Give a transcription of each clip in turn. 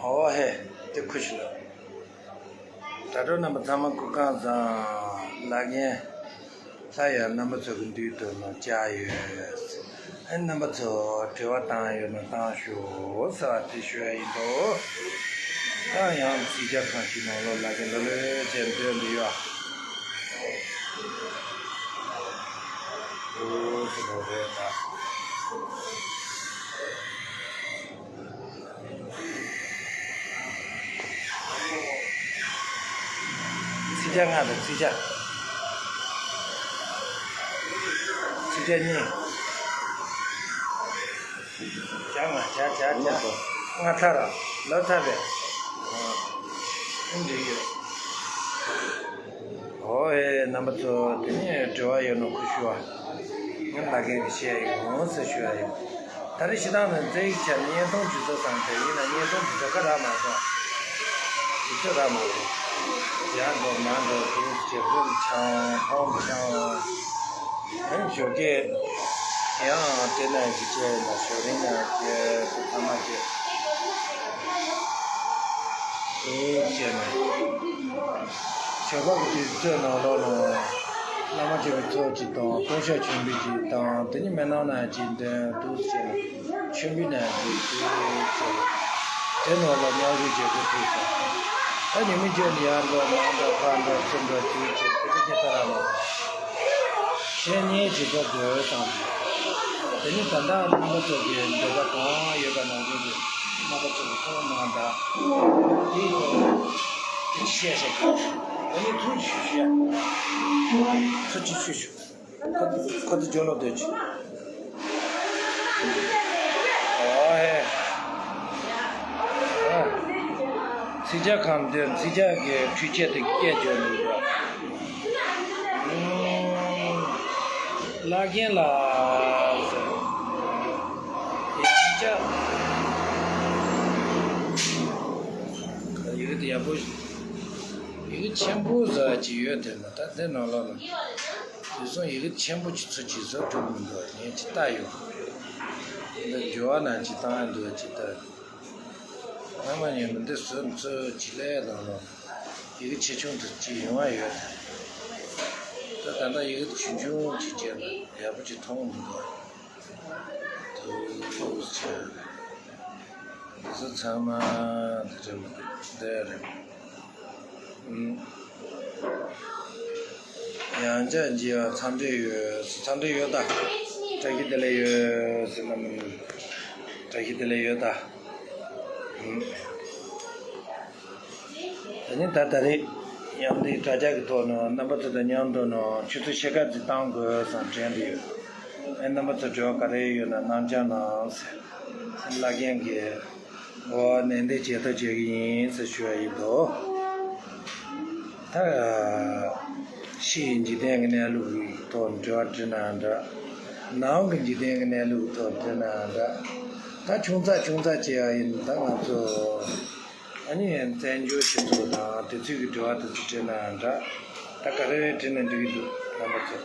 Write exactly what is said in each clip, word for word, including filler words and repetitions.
ཨོ་ཧེ། དེ་ཁུ་ཤི་ལ། དྲ་གྲོགས་རྣམ་པ་ཚང་མ་སྐུ་ཁམས་བཟང་། ལགས་ཡིན། ད་ཡང་རྣམ་པ་ཚོ་གི་མདུན་དུ་ནང་བཅར་ཡོད། ཨེ་རྣམ་པ་ཚོ་དྲི་བ་བཏང་ཡོད་ན་བཏང་ཤོག་ཟེར་བ་དེ་ཞུ་ཡ་ཡིན་འདུག་ད་ཡང་ཚིག་རྒྱ་གང་ཞིག་ནང་ལོགས་ལ་གི་ལོ་ལོས་བྱས་འདོན་འདི་ཡོད། འོ་ཟེར་བ་རེད་ད། ཚིག་རྒྱ་ལྔ་དང་ཚིག་རྒྱ། ཚིག་རྒྱ་གཉིས། བརྒྱ་ལྔ་བརྒྱ་བརྒྱ་བརྒྱ། ལྔ་ཚར་ར། ལོ་ཚར་བས། ཨ་འདྲ་ཡོད། ཨོ་ཨེ་རྣམ་པ་ཚོ་དེ་ནས་དྲི་བ་ཡོད་ན་ཁུ་ཞུ་བ། ང་ལ་རྒན་གྱིས་བཤད་ཡོང་ཟེར་ཞུ་ཡ་ཡོད། ད་རེས་ཤི་ཐང་ནས་རྩེ་ཡིག་ཆ་ནས་བརྙན་ཐུང་ཇུས་གཏོགས་བཏང་དེ་ཡིན་ན་བརྙན་ཐུང་དེ་ཚོ་ཁ་རག་མ་སོང་། དེ་ཚོ་རག་མ་སོང་། ཡང་འགྲོ་མ་འགྲོ་དེ་ཇེ་བུམ་ཆང་ཧོམ་ཆང་། ཨེ་ཞོགས་ཀས་ཡང་དེ་ན་གི་བྱས་ན་ཞོགས་རིང་ན་གི་དེ་ཚང་མ་གི་དེ་བྱས་ན། ཞོགས་པ་གི་དུས་ཚོད་ནང་ལོགས་ལ་བླ་མ་མཆོད་པའི་ཚོགས་ཅིག་དང་སྟོང་ཤ་མཆོད་འབུལ་ཅིག་དང་དེ་ནི་མི་ནང་ན་ཅིག་འདོན་འདུག་ཟེར་ན་མཆོད་འབུལ་ན་འདུག་ཟེར་དེ་ནང་ལ་མཉམ་ཞུགས་བྱེད་དགོས་ཐུག་སོང་། ད་ཉི་མ་བརྗོད་ནས་ཡར་འགྲོ་མར་འགྲོ་ཕར་འགྲོ་ཚུར་འགྲོ་དུས་ཚོད་དེ་ཚོ་ཁྱེད་ལྟ་ར་མ་གཞན་ཉེས་ཅིག་འགྲོ་དགོས་བསམ་དེ་ནི་ད་ལྟ་རྣམ་པ་ཚོ་གི་འདོད་པ་གང་ཡོད་པ་ནང་བཞིན་དུ་རྣམ་པ་ཚོ་གི་ཐུགས་སྣང་དང་། དེའི་ཐོག་ནས་དེ་ཅི་བཤད་བཤད་དགོས། ད་ནི་ཐུགས་ཞུ་ཞུ་ཡ། ཐུགས་ཀྱི་ཞུ་ཞུ། ཁ་ཁ་ཐུག་ཇོ་ལོ་སྡོད་ཅིག་ཨོ་ཧེ། ཨ། ཚིག་རྒྱ་གང་འདོན་ཚིག་རྒྱ་གི་འཕྲུལ་ཆས་དེ་སྐད་བརྗོད་འདུག་ག་ལ་རྒན་ལགས་ཟེར། ཡང་བསྐྱར། ཡི་གེ་དེ་ཡག་པོ་ཞིག་ཡི་གེ་ཆེན་པོ་ཟེར་བ་ཅིག་ཡོད་དེ་ན་ད་དེ་ནང་ལོགས་ལ། དེ་སོང་ཡི་གེ་ཆེན་པོ་ཅིག་ཚོ་ཅིག་བཟོ་ཐུབ་མི་འདུག་ངས་ཅིག་ལྟ་ཡོང་། འདི་འགྱུར་བ་ན་ཅིག་བཏང་ཡ་འདུག་ཅིག་ལྟ། སྔ་མ་ཉིན་མོ་འདི་བཟོས་ཚོད་ཅིག་ལས་དང་ལོ། ཡི་གེ་ཆེ་ཆུང་དུ་ཅིག་ཡོང་བ་ཡོད་དེ། ད་ད་ལྟ་ཡི་གེ་ཆུང་ཆུང་ཅིག་བྱས་ན་ཡག་པོ་ཅིག་མཐོང་མི་འདུག་ཐུགས་རྗེ་ཆེ། འདི་ཚོ་ཚང་མ་འདི་རེད་མ་འདི་རེད། ཨུམ། ཡང་བསྐྱར་མཇལ་བ་འཚམས་འདྲི་ཡོད་འཚམས་འདྲི་ཡོད་ད། བཀྲ་ཤིས་བདེ་ལེགས་ཡོད་ཟེར་ན་མིན། བཀྲ་ཤིས་བདེ་ལེགས་ཡོད་ད། ཨུམ། ད་ནི་ད་ད་རེས་ཡང་འདི་དྲ་རྒྱ་གི་ཐོག་ནས་རྣམ་པ་ཚོ་དང་མཉམ་དུ་ནང་ཆུ་ཚོད་ཕྱེད་ཀ་ཙམ་བཏང་དགོས་བསམ་དྲན་འདི་ཡོད། ཨེ་རྣམ་པ་ཚོ་དྲི་བ་ག་རེ་ཡོད་ན་གནང་བྱ་གནང་ཟེར། བླ་རྒན་གྱིས་འོ་ནན་ཏན་བྱེད་ཐབས་བྱེད་ཀྱི་ཡིན་ཟེར་ཞུ་བ་ཡིན་དོ། ད་ཕྱི་ཡི་འཇིག་རྟེན་གྱི་གནས་ལུགས་ཀྱི་ཐོག་འབྲེལ་བ་བསྒྲིགས་ན་འདྲ། ནང་གི་འཇིག་རྟེན་གྱི་གནས་ལུགས་ཀྱི་ཐོག་བསྒྲིགས་ན་འདྲ། ད་ཆུང་ཙག་ཆུང་ཙག་བྱེད་ཡ་ཡིན་ད་ང་ཚོ། ཨ་ནི་བཙན་བྱོལ་སྤྱི་ཚོགས་དང་དུས་ཚོད་ཀྱི་འབྲེལ་བ་དེ་ཚོ་བྲིས་ན་འདྲ། ད་ག་རེ་རེ་བྲིས་ན་འགྲིག་གི་འདུག་རྣམ་པ་ཚོ།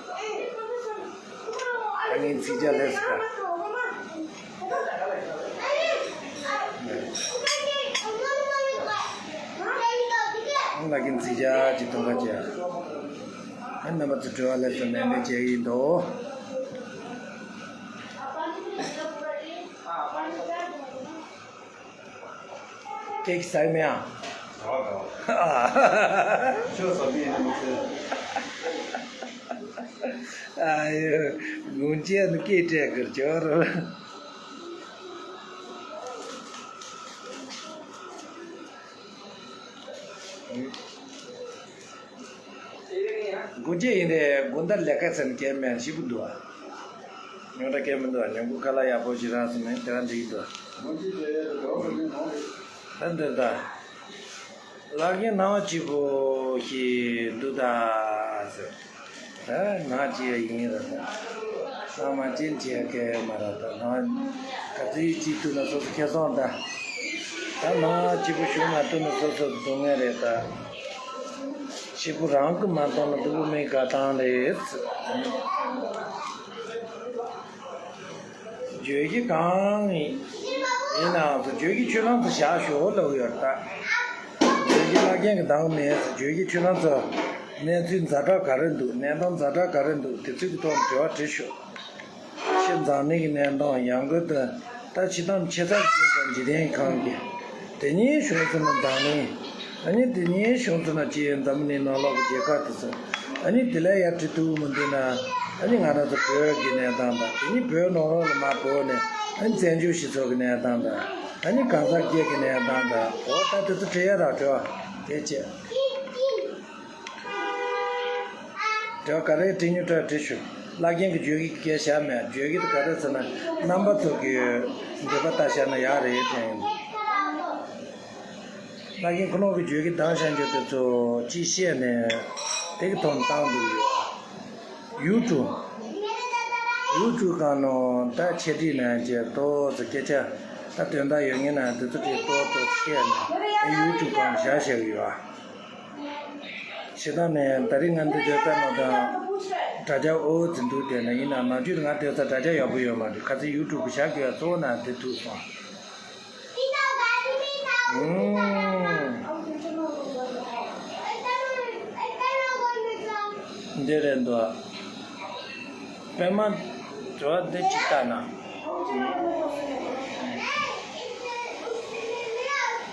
ད་ངའི་ཚིག་རྒྱ་ལས་སུ་ད། ང་གི་ཚིག་རྒྱ་ཅིག་གཏོང་ག་བྱས། ཨ་རྣམ་པ་ཚོ་དྲི་བ་ལས་སུ་ནན་ཏན་བྱས་ཡིན་འདུག་ཀེག་ཟ་མེད་ཨ། ཁྱོད་ཟ་མེད་ནི་མི་ཚེ། ཨ་ཡོ། དགུང་ཆེན་ནི་སྐད་སྤྲད་གི་ཅོར། དགུང་ཆེན་ཡིན་ནའི་དགོང་དག་ལས་ཀ་ཟེར་ནས་གལ་མེད་ཞིབ་པོ་འདུག་ཨ། ཉོ་འདྲ་གལ་མི་འདུག་ཉོ་མཁན་ཁ་ལག་ཡག་པོ་ཞིག་རག་སོང་ན་དེ་རང་འགྲིག་གི་འདུག་ད་འདི་ད། ལག་གི་ནང་སྐྱིད་པོ་ཞིག་འདུག་ད་ཟེར། ད་ང་ཅི་ཡ་ཡིན་ར་ད། ང་མ་ཅན་ཅི་ཡ་གལ་མ་ར་ད་ང་ག་ཚོད་ཅིག་ཐུབ་ན་སོ་སོ་ཁེ་སང་ད། ད་ང་སྐྱིད་པོ་ཞུ་མ་ཐུབ་ན་སོ་སོ་སྡུག་བསྔལ་རེད་ད། སྐྱིད་པོ་རང་གི་མ་མཐོང་ན་སྡུག་པོ་མི་དགའ་སྟངས་རེད། བརྗོད་གཞི་གང་ཡིན། ཡིན་ནའང་ཚོ་བརྗོད་ཀྱི་ཆུ་ལང་ཚོ་བཞག་ཞོག་ལབ་ཡོད་ད། བརྗོད་ཀྱི་བླ་རྒན་གྱི་གདངས་མེད་ཟེར། བརྗོད་ཀྱི་ཆུ་ལང་ཚོ་གནས་ཚུལ་ཛ་དྲག་ག་རེ་འདུག་གནས་སྟངས་ཛ་དྲག་ག་རེ་འདུག་དེ་ཚོའི་གི་ཐོག་ནས་དྲི་བ་དྲིས་ཤོག་ཕྱི་འཛམ་གླིང་གི་གནས་སྟངས། ཡང་སྒོས་དུ་ད་ཕྱི་ཐམ་ཆེ་ཚགས་ཀྱི་འཇིག་རྟེན་གང་གི། དེ་ཉིད་བྱུང་ཚུལ་ནི་འཛམ་གླིང་། ཨ་ནི་དེ་ཉིད་བྱུང་ཚུལ་ན་ཅི་ཡིན། འཛམ་གླིང་ནང་ལོགས་ཀྱི་རྒྱལ་ཁབ་དེ་ཚོ་ཨ་ནི་དེ་ལས་ཡར་བྲིས་ཐུབ་མི་འདུག་ན། ཨ་ནི་ང་རང་ཚོ་བོད་ཀྱི་གནས་སྟངས་དང་། དེ་ཉིད་བོད་ནང་ལོགས་ལ་མར་བབས་ནས་ཨ་ནི་བཙན་བྱོལ་སྤྱི་ཚོགས་ཀྱི་གནས་སྟངས་དང་། ཨ་ནི་གང་ཟག་སྒེར་གྱི་གནས་སྟངས་དང་། འོ་ད་དེ་ཚོ་དྲི་ཡ་རག་དྲི་བ་དེ་བྱས། དྲི་བ་ག་རེ་དྲི་སྙིང་བྲོ་དྲི་ཞུ། བླ་རྒན་གྱི་བརྗོད་ཀྱི་སྐད་བཞག་མེད། བརྗོད་ཀྱི་དེ་ག་རེ་ཟེར་ན། རྣམ་པ་ཚོ་གི་འདོད་པ་ལྟར་བཞག་ན་ཡག་རེད་དྲན། བླ་རྒན་ཁོ་ནོ་གི་བརྗོད་ཀྱི་གདངས་བཞག་རྒྱུ་དེ་ཚོ་ཅིག་བཤད་ནས་དེ་གི་ཐོག་བཏང་འདུག་ཡོད། ཡུ་ཊུབ། ཡུ་ཊུབ་སྒང་ནང་ད་ཆེད་བསྒྲིགས་ནས་ཀྱི་ཏོག་ཙམ་སྐད་ཆ་ད་དོན་དག་ཡོད་ངེས་ན་དེ་ཚོ་དེ་ཏོག་ཙམ་བཤད་ནས་ཡུ་ཊུབ་སྒང་བཞག་བཞག་གི་ཡོད། བྱེད་སྟངས་ནས་ད་རིང་ང་འདི་བརྗོད་ས་ནང་དང་དྲ་རྒྱ་ཨོ་ཙི་འདུག་དེ་ན་ཡིན་ན་ནམ་རྒྱུན་ང་བསྡད་ས་དྲ་རྒྱ་ཡག་པོ་ཡོད་མ་རེད། ཁ་སང་ཡུ་ཊུབ་བཞག་དགོས་གཙོ་བོ་ན་དེ་ཐུག་སོང་། ཨུམ། འདི་རེད་འདུག་པད་མ་འགྲོ་བ་འདི་ཅི་ལྟ་ན།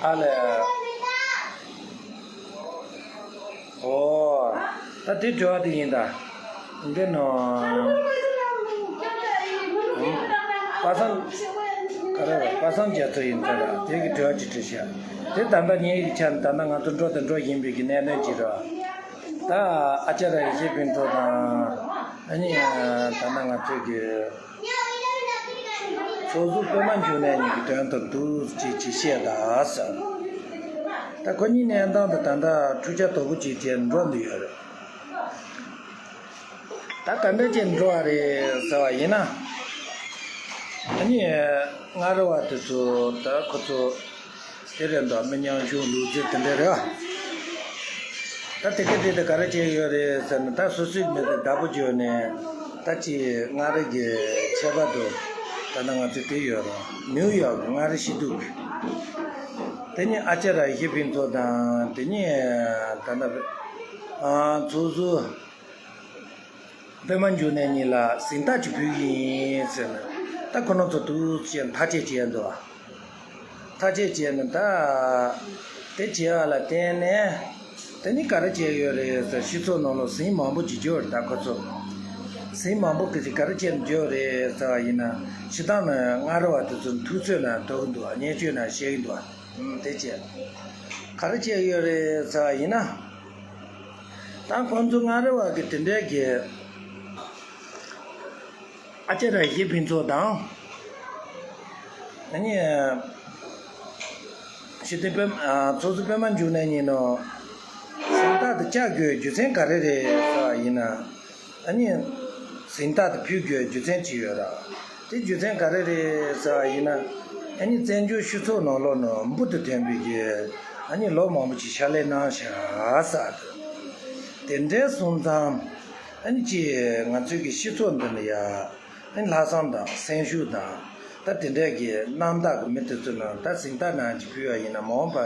ཨ་ལས། ཨོ། ད་དེ་དྲི་བ་དེ་ཡིན་ད། འདི་ནོ། པ་སངས། ག་རེ་རེད། པ་སངས་རྒྱ་མཚོ་ཡིན་ད་ར། དེ་གི་དྲི་བ་ཅིག་དྲིས་ཤག་དེ་ད་ལྟ་ངའི་གི་ཆ་ནས་ད་ལྟ་ང་ཚོ་འགྲོ་དང་འགྲོ་བཞིན་པའི་གི་གནད་དོན་ཅིག་རེད། ད་ཨ་ཅག་ར་ཡེ་ཤེས་ཕུན་ཚོགས་དང་། ཨ་ནི་ད་ལྟ་ང་ཚོའི་གི་ཚོགས་ཟུར་པད་མ་འབྱུང་གནས་གཉིས་ཀྱི་དོན་དུ་འདུག་ཅེས་ཅིག་བཤད་ད་ཟེར། ད་ཁོ་གཉིས་གནས་སྟངས་དེ་ད་ལྟ་འཁྲུག་ཆ་དོད་པོ་ཅིག་བྱས་འགྲོ་འདི་ཡོད་རེད། ད་ད་ལྟ་ཅིག་འགྲོ་བ་རེད་ཟེར་བ་ཡིན་ན། ཨ་ནི་མངའ་རིས་པ་དེ་ཚོ་ད་ཁོ་ཚོ་དེ་རེད་འདུག་མི་ཉམ་ཆུང་ལུག་རྫི་དེ་འདྲ་རེད་བ། ད་དེ་ག་དེ་དེ་ག་རེ་བྱས་ཡོད་རེད་ཟེར་ན། ད་སོ་སོའི་མི་དེ་བདག་པོ་བྱས་ནས་ད་ཅི་མངའ་རིས་ཀྱི་ཆད་པ་དུ་ད་ནང་ང་ཚོས་དེ་ཡོད་རེད། ནིའུ་ཡོག་གི་མངའ་རིས་སྐྱིད་སྡུག་གི། དེ་ནི་ཨ་ཅག་ར་ཡེ་ཤེས་ཕུན་ཚོགས་དང་། དེ་ནི་ད་ལྟ་ཚོགས་ཟུར་པད་མ་འབྱུང་གནས་གཉིས་ལ་གཟེངས་རྟགས་ཅིག་ཕུལ་གྱི་ཡིན་ཟེར་ནས། ད་ཁོ་རང་ཚོ་འདུག་ཅེས་ཐག་བཅད་བྱས་འདུག་ཐག་བཅད་བྱས་ནས་ད་དེ་བྱས་པ་ལ་བརྟེན་ནས། དེ་ནི་ག་རེ་བྱས་ཡོད་རེད་ཟེར། སྤྱི་ཚོགས་ནང་ལ་གཟེངས་མང་པོ་ཅིག་བརྗོད་རེད། ད་ཁོ་ཚོ་གཟེངས་མང་པོ་གི་ཅིག་ག་རེ་བྱས་ནས་བརྗོད་རེད་ཟེར་བ་ཡིན་ན། སྤྱིར་བཏང་ནས་མངའ་རིས་པ་དེ་ཚོ་འཐུས་ཚོད་ན་འདུག་གི་འདུག་བརྙས་བཅོས་ན་བཤད་ཀྱི་འདུག་དེ་བྱས་ག་རེ་བྱས་ཡོད་རེད་ཟེར་བ་ཡིན་ན། ད་ཁོང་ཚོ་མངའ་རིས་པ་གི་དེ་འདྲའི་གི་ཨ་ཅག་ར་ཡེ་ཤེས་ཕུན་ཚོགས་དང་། ཨ་ནི་སྤྱི་འཐུས་པད་ཚོགས་ཟུར་པད་མ་འབྱུང་གནས་གཉིས་ནང་གཟེངས་རྟགས་དེ་བཅའ་དགོས་རྒྱུ་མཚན་ག་རེ་རེད་ཟེར་བ་ཡིན་ན། ཨ་ནི་གཟེངས་རྟགས་དེ་ཕུལ་དགོས་རྒྱུ་མཚན་ཅིག་ཡོད་ར། དེ་རྒྱུ་མཚན་ག་རེ་རེད་ཟེར་བ་ཡིན་ན། ཨ་ནི་བཙན་བྱོལ་སྤྱི་ཚོགས་ནང་ལོགས་ནང་འབུར་དུ་ཐོན་པའི་གི་ཨ་ནི་ལོ་མང་པོ་ཅིག་ཕྱག་ལས་གནང་བཞག་ཟེར། དེ་འདྲའི་སོང་ཙང་ཨ་ནི་ཅིག་ང་ཚོའི་གི་སྤྱི་ཚོགས་འདི་ནི་ཡ། ཨ་ནི་ལྷག་བསམ་དང་སེམས་ཤུགས་དང་། ད་དེ་འདྲའི་གི་རྣམ་དག་གི་མི་དེ་ཚོ་ནང་ད་གཟེངས་རྟགས་ནང་ཅིག་ཕུལ་བ་ཡིན་ན། མ་འོངས་པ་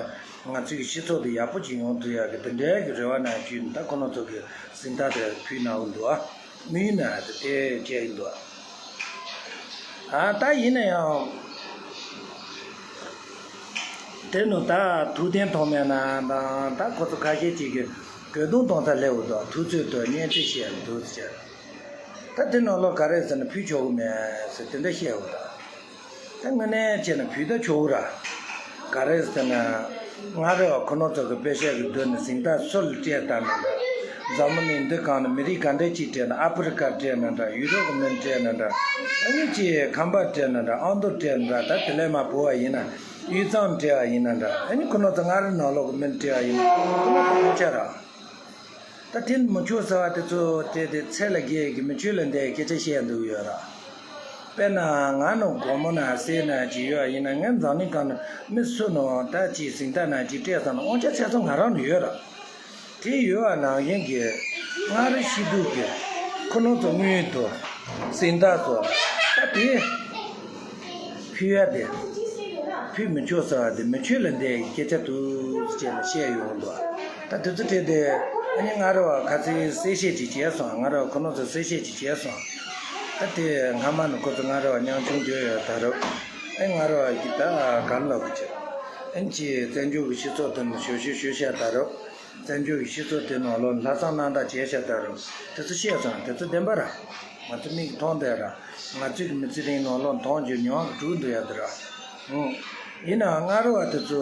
ང་ཚོའི་གི་སྤྱི་ཚོགས་འདི་ཡག་པོ་ཅིག་ཡོང་ཐུབ་ཡག་གི་དེ་འདྲའི་གི་རེ་བ་ནང་བརྒྱུད་ནས་ད་ཁོ་རང་ཚོ་གི་གཟེངས་རྟགས་དེ་ཕུལ་གནང་གི་འདུག་ཨ། དམིགས་ཡུལ་ནང་དེ་དེ་བྱས་ཡིན་འདུག་ཨ། ད་ཡིན་ན་ཡང་དེ་ནང་ད་ཐུགས་བསྟན་ཐོག་མེད་ན་དང་། ད་ཁོ་ཚོ་ཁ་ཤས་ཅིག་གི་གོས་ཐུང་གཏོང་ས་སླེབས་འདུག་ཐུགས་ཚོད་དུ་བརྙས་བཅོས་བྱས་འདུག་ཟེར། ད་དེ་ནང་ལོགས་ག་རེ་ཟེར་ན་ཕུལ་ཆོག་གི་མེད་ཟེར་དེ་འདྲ་བཤད་འོ་ད། ད་དངོས་གནས་བྱས་ན་ཕུལ་ད་ཆོག་གི་ར། ག་རེ་ཟེར་ན། མངའ་རིས་པ་ཁོ་རང་ཚོ་གི་པེ་ཤག་གི་མདུན་ནས་གཟེངས་རྟགས་སུ་ལ་སྤྲད་ད་ན་འདྲ། འཛམ་བུ་གླིང་འདི་སྒང་ནས་མི་རིགས་ག་འདྲ་ཅིག་སྤྲད་ན། ཨ་ཕི་རི་ཀ་སྤྲད་ན་འདྲ། ཡུ་རོབ་གི་མི་སྤྲད་ན་འདྲ། ཨ་ནི་ཅིག་ཁམས་པ་སྤྲད་ན་འདྲ། ཨ་མདོ་སྤྲད་ན་འདྲ། ད་དེ་ལས་མར་བུད་པ་ཡིན་ན། དབུས་གཙང་སྤྲད་པ་ཡིན་ན་འདྲ། ཨ་ནི་ཁོ་རང་ཚོ་མངའ་རིས་ནང་ལོགས་གི་མི་སྤྲད་པ་ཡིན་ན་ཁོ་རང་ཚོ་ཡོང་ཆ་ར། ད་དེ་མི་ཆོག་ཟེར་བ་དེ་ཚོ་དེ་དེ་ཚད་ལས་བརྒལ་གི་མི་ཆོས་ལས་འདས་སྐད་ཆ་བཤད་འདུག་ཡོད་ར། དཔེར་ན་ང་ནང་དགོང་མོ་ན་གསལ་ན་ཅིག་ཡོད་ཡིན་ན། ངའི་འཛམ་གླིང་སྒང་ནས་མི་སུ་ནང་ད་ཅིག་གཟེངས་རྟགས་ན་ཅིག་སྤྲད་ཙང་ན་དབང་ཆ་ཚད་ཚོད་ང་རང་ནང་ཡོད་ར། དེ་ཡོད་པ་ནང་བཞིན་གི་མངའ་རིས་སྐྱིད་སྡུག་གི་ཁོ་རང་ཚོ་དངུལ་དུ་གཟེངས་རྟགས་ཚོ་ད་དེ་ཕུལ་ཡ་དེ། ཕུད་མི་ཆོག་ཟེར་བ་དེ་མི་ཆོས་ལ་འདས་ཀྱི་སྐད་ཆ་འདུག་ཅེས་ནས་བཤད་ཡོང་འདུག་ད་དེ་ཚོ་བྲིས་ཏེ་ཨ་ནི་ང་ར་བ་ཁ་ཚིག་གསལ་བཤད་ཅིག་བྱས་སོང་། ང་ར་བ་ཁོ་ནོ་ཚོ་གསལ་བཤད་ཅིག་བྱས་སོང་། ད་དེ་སྔ་མ་ནས་ཁོ་ཚོ་ང་ར་བ་མཉམ་ཆུང་སྡོད་ཡོད་ད་རུང་ཨེ་ང་ར་བ་གི་ད་གང་ལབ་གི་ཅེ་ཨེ་ཅི་བཙན་བྱོལ་གི་སྤྱི་ཚོགས་དེ་ནས་ཞོ་ཞོ་ཞོ་བཤད་ད་རུང་། བཙན་བྱོལ་གྱི་སྤྱི་ཚོགས་དེ་ནང་ལོགས་ལྷག་བསམ་རྣམ་དག་བྱས་ཤག་ད་རུང་དེ་ཚོ་བཤད་སོང་། དེ་ཚོ་བདེན་པ་ར། ང་ཚོ་མིག་མཐོང་བསྡད་ར། ང་ཚོས་ཀྱི་མི་ཚེ་རིང་ནང་ལོགས་མཐོང་རྒྱུ་མྱོང་གི་འགྲོ་འདུག་ཡ་དེ་ར། ཨུང་། ཡིན་ནའང་ང་ར་བ་དེ་ཚོ་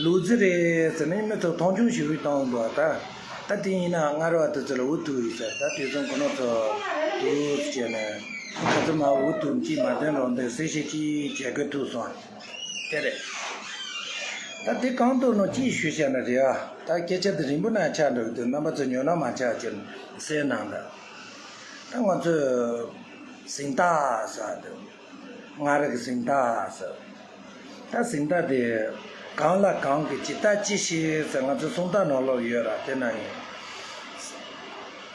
ལུག་རྫི་རེད་ཟེར་ནས་མི་ཚོ་མཐོང་ཆུང་ཞུ་གི་བཏང་འདུག་ད། ད་དེ་ཡིན་ན་ང་ར་བ་དེ་ཚོ་ལ་འུ་ཐུག་ཡིན་ཟེར། ད་དེ་ཚོ་ཁོ་ནོ་ཚོ་འུ་ཟེར་ནས་ཁོ་ཚོ་མ་འུ་ཐུག་ཅིག་མ་བསྟན་རོགས་འདུག་གསལ་བཤད་ཅིག་བྱེད་དགོས་ཐུག་སོང་། དེ་རེད། ད་དེ་གང་ཐུག་ནོ་ཅིག་ཞུ་བྱས་ན་རེད་ཨ། ད་སྐད་ཆ་དེ་རིང་པོ་ན་ཆགས་འགྲོ་གི་འདུག་རྣམ་པ་ཚོ་ཉོ་ན་མ་ཆགས་ཀྱི་སེ་ནང་ད། ད་ང་ཚོས་གཟེངས་རྟགས་ཟེར་འདུག་ང་ར་གི་གཟེངས་རྟགས་ཟེར། ད་གཟེངས་རྟགས་དེ་གང་ལ་གང་གི་ཇི་ལྟ་ཅི་ཤེས་ཟེར་ང་ཚོའི་སུམ་རྟགས་ནང་ལོགས་ཡོད་ར། དེ་ན་ཡིན།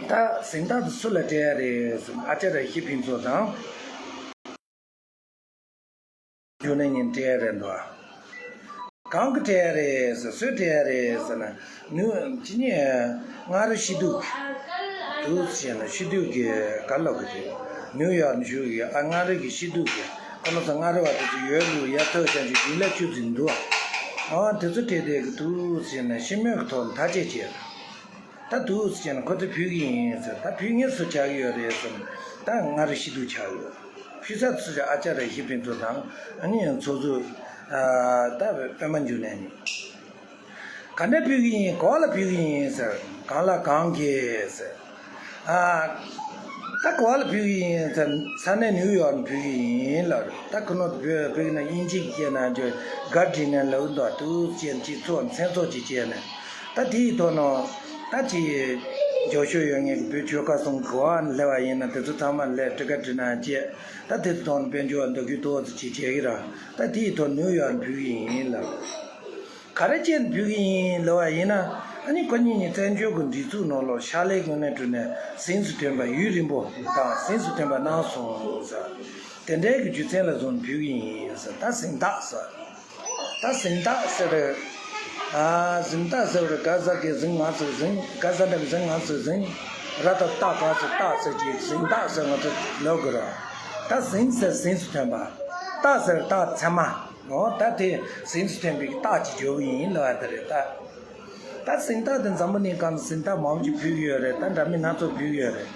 ད་གཟེངས་རྟགས་དེ་སུ་ལ་སྤྲད་ཡ་རེད་ཟེར་ན་ཨ་ཅར་ཡ་ཤི་ཕུན་ཚོགས་དང་། རྒྱུ་ནས་ཉིན་སྤྲད་ཡ་རེད་འདུག་གང་གི་སྤྲད་ཡ་རེད་ཟེར། སུས་སྤྲད་ཡ་རེད་ཟེར་ན། ནུ་ཅི་ནི་མངའ་རིས་སྐྱིད་སྡུག་གི་འདུག་ཟེར་ན་སྐྱིད་སྡུག་གི་ག་ལབ་གི་རེད། ནིའུ་ཡོག་ནས་བཞུགས་ཡོད་ཨ། མངའ་རིས་ཀྱི་སྐྱིད་སྡུག་གི་ཁོ་ལོ་ཚོ་མངའ་རིས་བ་དེ་ཚོ་ཡོད་ལུགས་ཡ་ཐོག་ཅན་གྱི་ཡིན་ལ་ཆུ་འཛིན་འདུག་ཨ། དེ་ཚོ་སྤྲད་བསྡད་གི་འདུག་ཟེར་ན་ཤི་མོད་ཀྱི་ཐོག་ནས་ཐག་བཅད་བྱས། ད་འདུག་ཟེར་ན་ཁོ་ཚོ་ཕུལ་གི་ཡིན་ཟེར། ད་ཕུལ་མཁན་སུ་ཆགས་ཀྱི་ཡོད་རེད་ཟེར་ན་ད་མངའ་རིས་སྐྱིད་སྡུག་ཆགས་ཡོད། ཕུལ་ས་སུ་ཆགས། ཨ་ཅག་ར་ཡི་ཕན་ཚུན་དང་ཨ་ནི་ཚོགས་གཙོ་ད་པད་མ་འབྱུང་གནས་ནི། ག་འདྲ་ཕུལ་གི་ཡིན། ག་པ་ལ་ཕུལ་གི་ཡིན་ཟེར། གང་ལ་གང་གིས་ཟེར། ཨ། ད་ག་པ་ལ་ཕུལ་གི་ཡིན་ཟེར། ས་གནས་ནིའུ་ཡོག་ནས་ཕུལ་གི་ཡིན་ལབ་རེད། ད་ཁོ་ནོ་བོད་བོད་ཀྱི་ནང་དབྱིན་ཇི་གི་སྐད་ནང་བརྗོད་གར་ཌི་ནལ་ལབ་འདུག་འདུག་ཅེས་ཅིག་ཚོགས་མཚན་ཚོགས་ཅིག་བྱས་ནས་ད་དེའི་ཐོག་ནང་ད་ཅིག་རྒྱབ་ཤོག་ཡོད་མཁན་གྱི་བོད་ཆོལ་ཁ་གསུམ་ག་པ་ནས་སླེབས་པ་ཡིན་ན་དེ་ཚོ་ཚང་མ་སླེབས་ཊི་ཀེ་ཊི་ནང་བཅད། ད་དེ་ཚོ་ཐོག་ནས་དཔལ་འབྱོར་བ་འདུག་རྒྱུ་ཏོག་ཙམ་ཅིག་བྱེད་ཀྱི་ར། ད་དེའི་ཐོག་ནིའུ་ཡོག་ནས་ཕུལ་གི་ཡིན་ལབ། ག་རེ་བྱས་ནས་ཕུལ་གི་ཡིན་ལབ་པ་ཡིན་ན། ཨ་ནི་ཁོ་གཉིས་ནི་བཙན་བྱོལ་གྱི་སྒྲིག་འཛུགས་ནང་ལོགས་ཕྱག་ལས་དངོས་གནས་དྲུང་ནས་གཟེངས་སུ་ཐོན་པ་ཡུན་རིང་པོ་དང་གཟེངས་སུ་ཐོན་པ་གནང་སོང་ཟེར། དེ་འདྲའི་གི་རྒྱུ་མཚན་ལ་བཟུང་ཕུལ་གི་ཡིན་ཟེར། ད་གཟེངས་རྟགས་ཟེར། ད་གཟེངས་རྟགས་ཟེར། ཨ། གཟེངས་རྟགས་ཟེར་བ་ག་ས་གི་གཟེངས་ང་ཚོ་གཟེངས། ག་ས་འདྲ་གི་གཟེངས་ང་ཚོ་གཟེངས། ར་ད་རྟ་ག་ཚོ་རྟགས་ཟེར་གྱི་གཟེངས་རྟགས་ཟེར་ང་ཚོ་ལབ་དགོས་ར། ད་གཟེངས་ཟེར་གཟེངས་སུ་ཐོན་པ། རྟགས་ཟེར་རྟགས་ཚད་མ། འོ་ད་དེ་གཟེངས་སུ་ཐོན་པའི་རྟགས་ཀྱི་འཇོག་གི་ཡིན་ལབ་པ་དེ་རེད་ད། ད་གཟེངས་རྟགས་དེ་འཛམ་བུ་གླིང་སྒང་ལ་གཟེངས་རྟགས་མང་པོ་ཅིག་ཕུལ་གྱི་ཡོད་རེད། ད་འདྲ་མིན་སྣ་ཚོགས་ཕུལ་གྱི་ཡོད་རེད།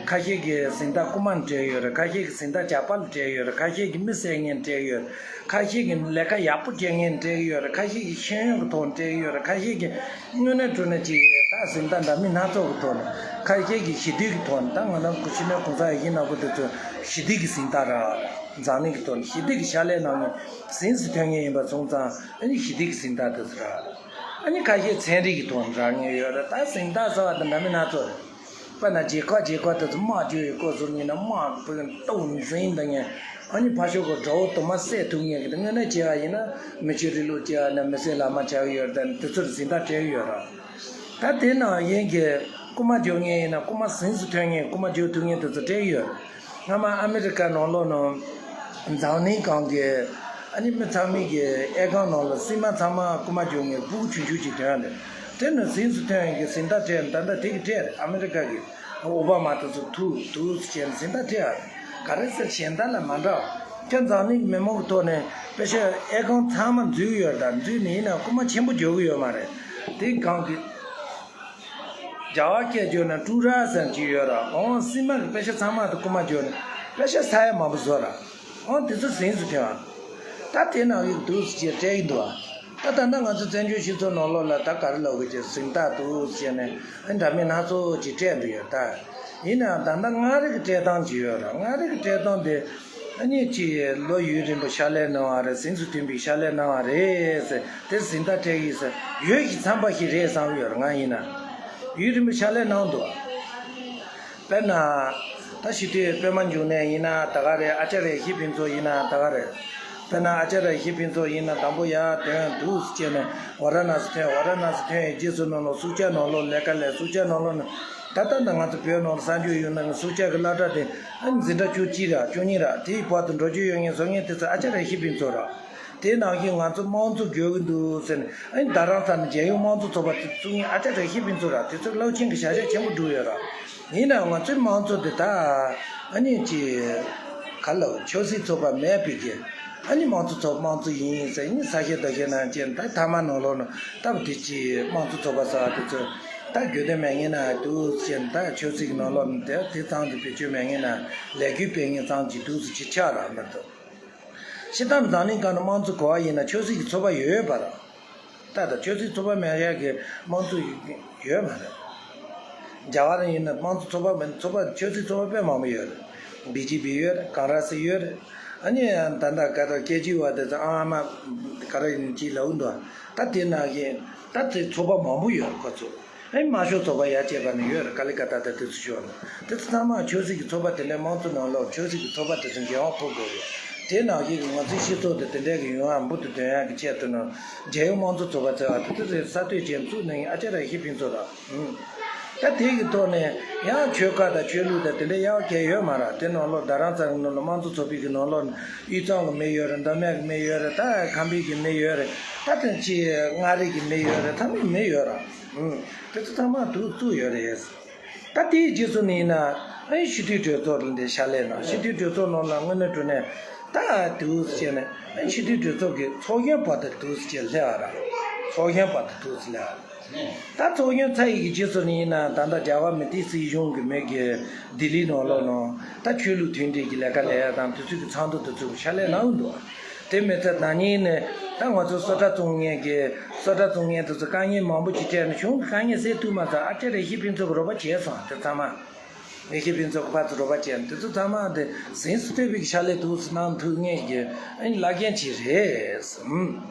ཁ་ཤས་ཀྱིས་གཟེངས་རྟགས་རྐུ་མ་ནས་སྤྲད་ཡོད་རེད། ཁ་ཤས་ཀྱིས་གཟེངས་རྟགས་ཇག་པ་ལ་སྤྲད་ཡོད་རེད། ཁ་ཤས་ཀྱིས་མི་བསད་མཁན་སྤྲད་ཡོད་རེད། ཁ་ཤས་ཀྱིས་ལས་ཀ་ཡག་པོ་བྱེད་མཁན་སྤྲད་ཀྱི་ཡོད་རེད། ཁ་ཤས་ཀྱིས་ཤེས་ཡོན་གྱི་ཐོག་ནས་སྤྲད་ཀྱི་ཡོད་རེད། ཁ་ཤས་ཀྱིས་དངོས་གནས་དྲང་གནས་ཀྱི་ད་གཟེངས་རྟགས་འདྲ་མིན་སྣ་ཚོགས་ཀྱི་ཐོག་ནས། ཁ་ཤས་ཀྱིས་ཞི་བདེ་གི་ཐོག་ནས། ད་ང་རང་སྐུ་ཕྱི་ནས་གོང་ས་ཡིན་ན་བོ་དེ་ཚོ་ཞི་བདེ་གི་གཟེངས་རྟགས་རག་འཛམ་གླིང་གི་ཐོག་ནས་ཞི་བདེ་གི་ཕྱག་ལས་གནང་མཁན་གཟེངས་སུ་ཐོན་མཁན་ཡིན་པ་སོང་ཙང་ཨ་ནི་ཞི་བདེ་གི་གཟེངས་རྟགས་དེ་ཚོ་རག་ཨ་ནི་ཁ་ཤས་ཚན་རིག་གི་ཐོག་ནས་རག་མཁན་ཡོད་རེད། ད་གཟེངས་རྟགས་ཟེར་བ་དེ་འདྲ་མིན་སྣ་ཚོགས་རེད། དཔེར་ན་རྒྱལ་ཁབ་རྒྱལ་ཁབ་དེ་ཚོ་དམག་རྒྱག་ཡོད་སྐབས་སུ་ཡིན་ན་དམག་བོད་སྟོབས་འཛིན་བཏང་མཁན། ཨ་ནི་ཕར་ཕྱོགས་ཀྱི་དགྲ་བོ་དུ་མ་བསད་ཐུབ་མཁན་གྱི་དེ་དངོས་གནས་བྱས་པ་ཡིན་ན་མི་ཆོས་རིང་ལུགས་བྱས་པ་ན་མི་སེར་ལག་དམར་ཆགས་ཀྱི་ཡོད་རེད། དེ་ཚོར་གཟེངས་རྟགས་སྤྲད་ཀྱི་ཡོད་རེད། ད་དེ་ནང་བཞིན་གྱི་རྐུ་མ་རྒྱག་མཁན་ཡིན་ན་རྐུ་མ་གཟེངས་སུ་ཐོན་མཁན་རྐུ་མ་རྒྱག་ཐུབ་མཁན་དེ་ཚོ་སྤྲད་ཡོད། སྔ་མ་ཨ་མི་རི་ཀ་ནང་ལོགས་ནང་འཛམ་གླིང་སྒང་གི་ཨ་ནི་མི་ཚང་མས་ཀྱི་ཨེ་ཁང་ནང་ལ་སྲན་མ་ཚང་མ་རྐུ་མ་རྒྱག་མཁན་ཕྲུ་གུ་ཆུང་ཆུང་ཅིག་ཐོན་རེད། དེ་ནི་གཟེངས་སུ་ཐོན་ཡིན་གྱི་གཟེངས་རྟགས་སྤྲད་ད་ལྟ་དེ་གི་སྤྲད་རེད། ཨ་མི་རི་ཀ་གི་ཨོ་བྷ་མ་དེ་ཚོ་ཐུག་ཐུག་ཟེར་གཟེངས་རྟགས་སྤྲད་ཡ་རེད། ག་རེ་ཟེར་གཞན་དག་ལ་མ་འདྲ་བ། ཁྱོད་འཛམ་གླིང་མི་མང་གི་ཐོག་ནས་པེ་ཤ་ཨེ་ཁང་ཚང་མ་འཛུལ་ཡོད་རེད། ད་འཛུལ་ནས་ཡིན་ན་རྐུ་མ་ཆེན་པོ་རྒྱག་གི་ཡོད་མ་རེད། དེ་གང་གི་རྒྱ་བ་སྐད་བརྗོད་ན་ཀྲུ་ར་ཟེར་གྱི་ཡོད་ར། འོང་སྲན་མ་གི་པེ་ཤ་ཚང་མ་དེ་རྐུ་མ་བརྒྱབ་ནས་པེ་ཤ་ས་ཡ་མང་པོ་བཟོ་ར། འོང་དེ་ཚོ་གཟེངས་སུ་ཐོན་ཨ། ད་དེ་ནང་གི་འདུག་ཟེར་གྱི་སྤྲད་ཀྱི་འདུག་ཨ། ད་ད་ལྟ་ང་ཚོ་བཙན་བྱོལ་སྤྱི་ཚོགས་ནང་ལོགས་ལ་ད་ག་རེ་ལབ་དགོས་ཀྱི་གཟེངས་རྟགས་འདུག་ཟེར་ནས་ཨ་འདྲ་མིན་སྣ་ཚོགས་ཀྱི་སྤྲད་འདུག་ཡོད་ད། ཡིན་ནའང་ད་ལྟ་མངའ་རིས་ཀྱི་སྤྲད་སྟངས་ཅིག་ཡོད་ར། མངའ་རིས་ཀྱི་སྤྲད་སྟངས་དེ། ཨ་ནི་ཅིག་ལོ་ཡུན་རིང་པོ་ཕྱག་ལས་གནང་བ་རེད། གཟེངས་སུ་ཐོན་པའི་ཕྱག་ལས་གནང་བ་རེད་ཟེར། དེ་གཟེངས་རྟགས་སྤྲད་ཡིན་ཟེར། ཡོད་ཀྱི་མཚམས་པ་ཞིག་རེད་བསམ་ཡོད་རེད། ང་ཡིན་ན་ཡུན་རིང་པོ་ཕྱག་ལས་གནང་འདུག་དཔེར་ན་ད་ཞི་དུས་པད་མ་འབྱུང་གནས་ཡིན་ན་ད་ག་རེད། ཨ་ཅག་རེ་ཞིག་ཕུན་ཚོགས་ཡིན་ན་ད་ག་རེད། དཔེར་ན་ཨ་ཅཱརྱ་ཡེ་ཤེས་ཕུན་ཚོགས་ཡིན་ན་དང་པོ་ཡར་ཐོན་འདུག་ཟེར་བྱས་ནས་ཝཱ་ར་ཎ་སི་ཐོན། ཝཱ་ར་ཎ་སི་ཐོན་ཡི་རྗེས་སུ་ནང་ལོགས་སུ་ཇཱ་ནང་ལོགས་ལས་ཀ་ལས། སུ་ཇཱ་ནང་ལོགས་ནས་ད་ལྟ་ད་ང་ཚོ་བོད་ནང་ལ་གསར་འགྱུར་ཡོང་ན་སུ་ཇཱ་གི་སློབ་གྲྭ་དེ་ཨ་ནི་འཛིན་གྲྭ་བཅུ་གཅིག་ར་བཅུ་གཉིས་ར་དེའི་བར་དུ་འགྲོ་རྒྱུ་ཡོད་མཁན་བཟོ་མཁན་དེ་ཚོ་ཨ་ཅཱརྱ་ཡེ་ཤེས་ཕུན་ཚོགས་ར། དེ་ནང་བཞིན་ང་ཚོ་དམངས་གཙོ་དགོས་ཀྱི་འདུག་ཟེར་ནས་ཨ་ནི་རྡ་རམ་ས་ལ་རྒྱལ་ཡོངས་དམངས་གཙོ་ཚོགས་པ་དེ་བཙུགས་མཁན་ཨ་ཅཱརྱ་ཡེ་ཤེས་ཕུན་ཚོགས་ར། དེ་ཚོ་རླབས་ཆེན་གྱི་བྱ་གཞག་ཆེན་པོ་བསྒྲུབས་ཡོད་ར། ཡིན་ནའང་ང་ཚོའི་དམངས་གཙོ་དེ་ད་ཨ་ནི་ཅི་ག་ལ་ཆབ་སྲིད་ཚོགས་པ་མེད་པའི་གི་ཨ་ནི་དམངས་གཙོ་ཚོགས་དམངས་གཙོ་ཡིན་ཟེར། ཨ་ནི་ས་སྐྱ་རྡོ་སྐྱ་ནང་བཞིན་ད་མཐའ་མ་ནང་ལོགས་ནང་སྟབས་བདེ་ཅིག་དམངས་གཙོ་ཚོགས་པ་ཟེར་བ་དེ་ཚོ་ད་དགོས་དོན་མེད་མཁན་ན་འདུག་ཟེར། ད་ཆབ་སྲིད་ཀྱི་ནང་ལོགས་ནང་དེ་དེ་ཙམ་གྱི་བེད་སྤྱོད་མེད་མཁན་ན་ལས་འགུལ་སྤེལ་མཁན་ཙམ་གྱི་འདུག་ཟེར་ཅིག་ཆགས་ར་མི་འདུག་སྤྱིར་བཏང་འཛམ་གླིང་སྒང་ན་དམངས་གཙོ་གོ་བ་ཡིན་ན་ཆབ་སྲིད་ཀྱི་ཚོགས་པ་ཡོད་ཡོད་པ་ར། ད་ལྟ་ཆབ་སྲིད་ཚོགས་པ་མེད་ཡག་གི་དམངས་གཙོ་ཡོད་མ་རེད། རྒྱ་གར་ཡིན་ན་དམངས་གཙོ་ཚོགས་པ་མེད། ཚོགས་པ་ཆབ་སྲིད་ཚོགས་པ་དཔེ་མང་པོ་ཡོད་རེད། བི་ཇེ་པི་ཡོད་རེད། ཀོང་རེ་སི་ཡོད་རེད། ཨ་ནི་ད་ལྟ་ག་ད་སྐད་ཅིག་བ་དེ་ཚོ་ཨ་མ་ག་རེ་ཡིན་གྱི་ལབ་འདུག་ད་དེ་ནང་བཞིན་ད་དེ་ཚོགས་པ་མང་པོ་ཡོད་རེད་ཁོ་ཚོ། ཨེ་དམར་ཤོག་ཚོགས་པ་ཡར་བཅད་པ་ནི་ཡོད་རེད། ཀ་ལི་ཀ་ཏ་དང་དེ་ཚོ་ཤོར་ནས་དེ་ཚོ་ཚང་མ་ཆབ་སྲིད་ཀྱི་ཚོགས་པ་དེ་འདྲའི་དམངས་གཙོ་ནང་ལོགས་ཆབ་སྲིད་ཀྱི་ཚོགས་པ་དེ་ཚོ་འགན་དབང་འཁུར་དགོས་རེད། དེ་ནང་བཞིན་གྱི་ང་ཚོའི་སྤྱི་ཚོགས་དེ་དེ་འདྲའི་གི་ཡོང་བ་འབུར་དུ་ཐོན་ཡག་གི་ཆེད་དུ་ནང་རྒྱལ་ཡོངས་དམངས་གཙོ་ཚོགས་པ་ཟེར་བ་དེ་ཚོ་རེད། གསར་གཏོད་བྱས་བཙུགས་ནས་ཨ་ཅཱརྱ་ཡེ་ཤེས་ཕུན་ཚོགས་ར། ཨུམ། ད་དེ་གི་ཐོག་ནས་ཡང་ཆོལ་ཁ་དང་ཆོས་ལུགས་དང་དེ་འདྲའི་ཡག་གལ་ཡོད་མ་རེད། དེ་ནང་ལོགས་རྡ་རམ་ས་ལ་ནང་ལ་དམངས་གཙོ་ཚོགས་པའི་གི་ནང་ལོགས་ནས་དབུས་གཙང་གི་མི་ཡོད་རེད། མདོ་སྨད་གི་མི་ཡོད་རེད། ད་ཁམས་པའི་གི་མི་ཡོད་རེད། ད་དེ་ཅི་མངའ་རིས་གི་མི་ཡོད་རེད། ཚང་མའི་མི་ཡོད་ར། ཨུམ། དེ་ཚོ་ཚང་མ་འདུག་བཙུགས་ཡོད་རེད། ད་དེའི་རྗེས་སུ་ནི་ཡིན་ན་ཨ་ནི་སྤྱི་འཐུས་གྲོས་ཚོགས་ལ་འདི་ཕྱག་ལས་གནང་། སྤྱི་འཐུས་གྲོས་ཚོགས་ནང་ལ་དངོས་གནས་དྲང་གནས་ད་འདུག་ཟེར་ནས་ཨ་ནི་སྤྱི་འཐུས་གྲོས་ཚོགས་ཀྱི་ཚོགས་གཞོན་བར་དུ་འདུག་ཟེར་སླེབས་པ་ར། ཚོགས་གཞོན་བར་དུ་འདུག་ཟེར་སླེབས་པ་ར། ད་ཚོགས་གཞོན་ཚར་ཡི་གི་རྗེས་སུ་ནི་ཡིན་ན་ད་ལྟ་རྒྱ་གར་མི་སྡེ་སྲིད་གཞུང་གི་མི་གི་ལྡི་ལི་ནང་ལོགས་ནང་ད་ཆོས་ལུགས་མཐུན་སྒྲིལ་གྱི་ལས་ཀ་ལས་ཡ་དང་དེ་ཚོ་གི་ཚོགས་འདུ་དེ་ཚོ་ཕྱག་ལས་གནང་གི་འདུག་དེ་མི་ཚད་ན་ནིང་ནས་ད་ང་ཚོ་སོ་ཊ་བཙོང་མཁན་གྱི་སོ་ཊ་བཙོང་མཁན་དེ་ཚོ་དཀའ་ངལ་མང་པོ་ཅིག་འཕྲད་ནས་གཞུང་གི་དཀའ་ངལ་སེལ་ཐུབ་མ་ཚད་ཨ་ཅཱརྱ་ཡེ་ཤེས་ཕུན་ཚོགས་ཀྱི་རོགས་པ་བྱས་སོང་། དེ་ཚང་མ་ཡེ་ཤེས་ཕུན་ཚོགས་ཀྱི་ཕར་ཚུར་རོགས་པ་བྱས་ནས་དེ་ཚོ་ཚང་མ་དེ་གཟེངས་སུ་ཐོན་པའི་ཕྱག་ལས་འདུག་སེ་གནང་ཐུབ་མཁན་གྱི་ཨ་ནི་བླ་རྒན་ཅིག་རེད་བསམ།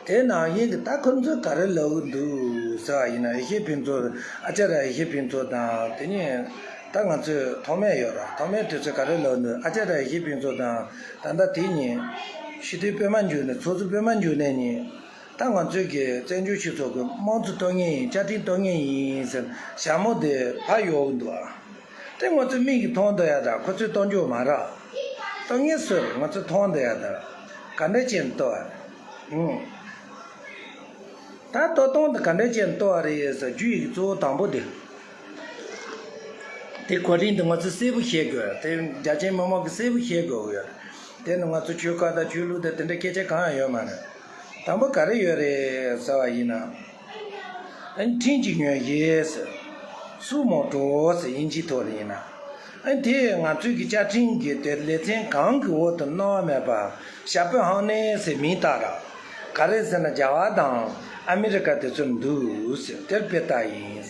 དེ་ནང་བཞིན་གྱི་ད་ཁོ་ཚོས་ག་རེ་ལབ་ཀྱི་འདུག་ཟེར་བ་ཡིན་ན། ཡེ་ཤེས་ཕུན་ཚོགས་ཨ་ཅཱརྱ་ཡེ་ཤེས་ཕུན་ཚོགས་དང་དེ་ནས་ད་ང་ཚོས་ཐོགས་མེད་ཡོད་ར། ཐོགས་མེད་དེ་ཚོས་ག་རེ་ལབ་འདུག་ཨ་ཅཱརྱ་ཡེ་ཤེས་ཕུན་ཚོགས་དང་ད་ལྟ་དེ་གཉིས་སྤྱི་འཐུས་སྤེལ་མ་འཇུག་ནས་ཚོགས་གཙོ་སྤེལ་མ་འཇུག་ནས་གཉིས་ད་ང་ཚོས་ཀྱི་བཙན་བྱོལ་སྤྱི་ཚོགས་ཀྱི་དམངས་གཙོ་གཏོར་མཁན་ཡིན། བཅའ་ཁྲིམས་གཏོར་མཁན་ཡིན་ཟེར་ཞྭ་མོ་དེ་ཕར་གཡོག་གི་འདུག་ཨ། དེ་ང་ཚོས་མིག་གིས་མཐོང་བསྡད་ཡ་ད་ཁོ་ཚོས་གཏོར་འཇོག་མ་རེད། གཏོར་མཁན་སུ་རེད། ང་ཚོས་མཐོང་བསྡད་ཡ་ད་ག་འདྲ་བྱས་ནས་གཏོར་བ་རེད། ཨུང་། ད་གཏོར་སྟངས་དེ་ག་འདྲ་བྱས་ནས་གཏོར་བ་རེད་ཟེར་རྒྱུ་ཡི་གཙོ་བོ་དང་པོ་དེ། དེ་གོ་རིམ་དེ་ང་ཚོས་གསལ་པོ་ཤེས་དགོས། དེ་རྒྱ་ཆེན་མི་མང་གིས་གསལ་པོ་ཤེས་དགོས་ཡོད། དེ་ནི་ང་ཚོ་ཆོལ་ཁ་དང་ཆོས་ལུགས་དང་དེ་འདྲ་སྐད་ཆ་གང་ཡང་ཡོད་མ་རེད། དང་པོ་ག་རེ་ཡོད་རེད་ཟེར་བ་ཡིན་ན། ཨ་ནི་ཁྲིམས་ཀྱི་ངོས་བཞེས་ཟེར། སུ་མོ་ཏྲོ་ཟེར་དབྱིན་ཇིའི་ཐོག་ལ་ཡིན་ན། ཨ་ནི་དེ་ང་ཚོའི་གི་བཅའ་ཁྲིམས་ཀྱི་དེ་ལེ་ཚན་གང་གི་འོག་ཏུ་གནང་བ་མེད་པ་ཞྭ་སྤུ་ཧང་ནེ་ཟེར་མིང་བཏགས་ར། ག་རེ་ཟེར་ན་རྒྱ་གར་དང་ཨ་མི་རི་ཀ་དེ་ཚོར་འདུག་ཟེར་དེར་དཔེ་ལྟ་ཡིན་